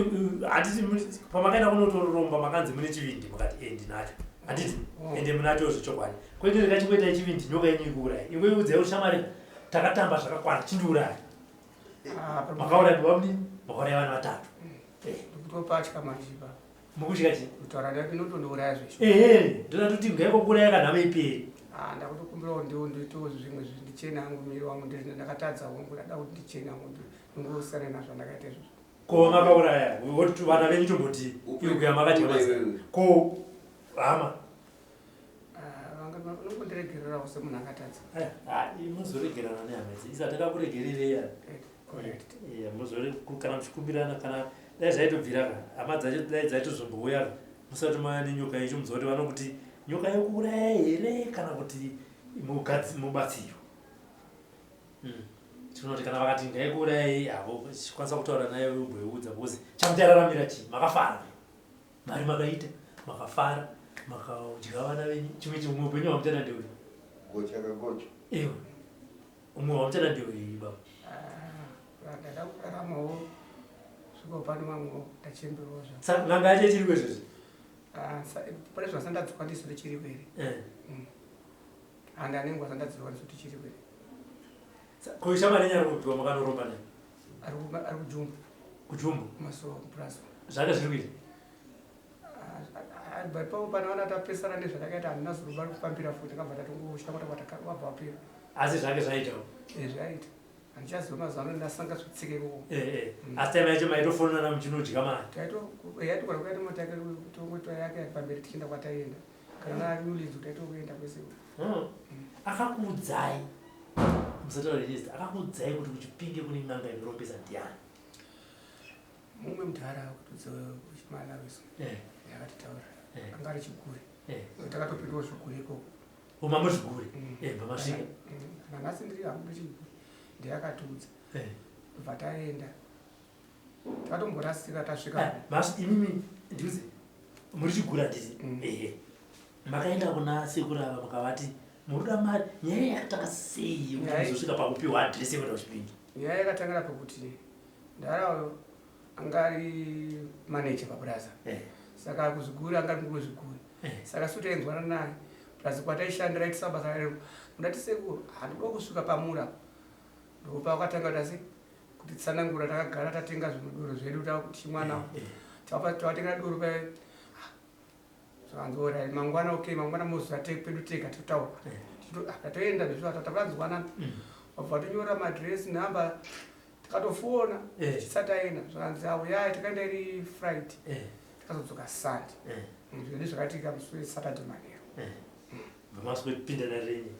S2: handiti pamakaenda kunotoromba makanzi mune chivindi mukati ndinacho. Handiti ende munacho zvechokwadi. Kwete ndikachingoita chivindi nyoka yenyu ikuuraya. Ingoiudzai kuti shamwari takatamba zvakakwana chindiuraya. Makauraya baba mudini? Makauraya vanhu vatatu.
S4: Ndikutopatya manje ipapo.
S2: Mukutya chii?
S4: Kutaura ndati inotondiuraya zvesho.
S2: Ndoda kuti ngaikokuuraya kana nhamo iperi.
S4: Ah, ndakutokumbirawo ndiwo ndiitewo zvimwe zvindichene hangu miri wangu ndakatadza hongu ndada kuti ndichene hangu ndingosiyana nazvo zvandakaita izvozvo.
S2: Ko makauraya woti vana venyu tomboti iwe yamakadya mazai ko hama?
S4: Ah, vanongondiregererawo semunhu akatadza.
S2: Ah, muzoregerana nehama idzi isa takakuregererei eh, muzore kana muchikumbirana kana dai zvaitobvira ka hama dzacho dai dzaitozombouya ka musati mauya nenyoka yacho muziva kuti vanokuti nyoka yokuuraya here kana kuti mubatsiro. Tinoti kana vakati ngaikuurayai havo chikwanisa kutaura naye umboiudza because chamuchararamira chii? Makafara mari makaita makafara makadya vana venyu chimwe chimwe upenyu hwamuchada ndeuyu
S3: Gocha kagocha.
S2: Iwe umwe hwamuchada ndeuyu baba.
S4: Ah, ndada kuraramawo svika pano mamwe ndachemberewo zva.
S2: Saka n'anga yacho ichiriko izvozvi?
S4: Ah, pane zvasandadzoka ndiso ndichiriko here?
S2: Eh.
S4: Handi anenge wasandadzoka ndiso tichiriko here?
S2: Ko shamwari yenyu ari kupiwa makanoromba naye?
S4: Ari kujumbu.
S2: Kujumbu?
S4: Kumasowa kupurazi.
S2: Zvake zviri kuita?
S4: Ah, but papo panoona tapesana nezvatakaita handina zuva kufambira futi takabva tatongosha wabva wapera.
S2: Asi zvake zvaitawo?
S4: Eh, zvaita. Handichaziva mazuva ano ndasanga zvitsike ikoko.
S2: Eh, eh. Asi time yacho maitofonana muchinodya mari?
S4: Taitogona kuita mota yake tongoitwa yake pamberi tichienda kwataienda. Kana nanyulidzo taitokuenda kwese.
S2: Akakuudzai musataura nezita, akakuudzai kuti kuChipinge kune n'anga inorombesa ndiani?
S4: Mumwe mudhara kutudza kuchimalawi so. Akatitaura. Anga ari chigure. Takatopindawo zvigure ikoko.
S2: Uma muzvigure? Bva masvika.
S4: Kana nhasi ndiri hangu ndechigure. Ndiye akatiudza. Bva taenda. Takatomborasika tasvika.
S2: Imimi ndiuze muri chigure handiti? Ehe. Makaenda kuna sekuru ava mukavati muruda mari, nyaya yakatanga sei yekuti muzosvika pakupiwa adhiresi yekuenda kuChipinge?
S4: Nyaya yakatangira pakuti ndarawo anga ari manager paburaza. Saka kuzvigure anga ari mukuru wezvigure. Saka su tainzwana naye plus kwataishandira aitisa basa rero. Ndati sekuru handikuda kusvika pamura. Ndopa wakatanga tasi kuti tsanangura takagara tatenga zvinodoro zvedu tichimwa nawo. Tawatenga doro paye. Zvakanzi orai mangwana okay mangwana mozuva pedu tega totaura. Tatoenda ndizvo tatanzwanana. Wabva tonyora madress number tikatofona tisati taenda zvakanzi auyai takaenda iri Friday. Takazodzoka Sunday. Zvedu zvakaitika musi weSaturday manheru.
S2: Vamaswepinda narenyi.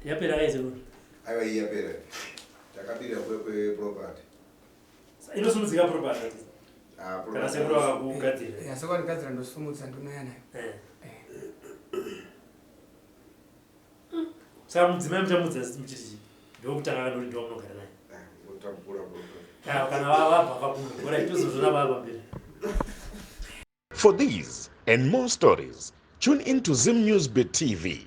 S2: Yapera kaise kuno?
S3: Aiwa iyi yapera. Takabira kwe property.
S2: Inosumudzika property.
S3: Ah,
S2: Kana sekuru vakakugadzira.
S4: Ya sekuru vakugadzira ndosumudza ndinouya nayo.
S2: Saka mudzimai muchamudza muchiti chii? Ndokutanga kana kuti ndowamunogara naye?
S3: Ngotambura property.
S2: Kana vabva pakunhu, ora tozozvona vava pamberi.
S1: For these and more stories, tune in to Zim News Bit TV.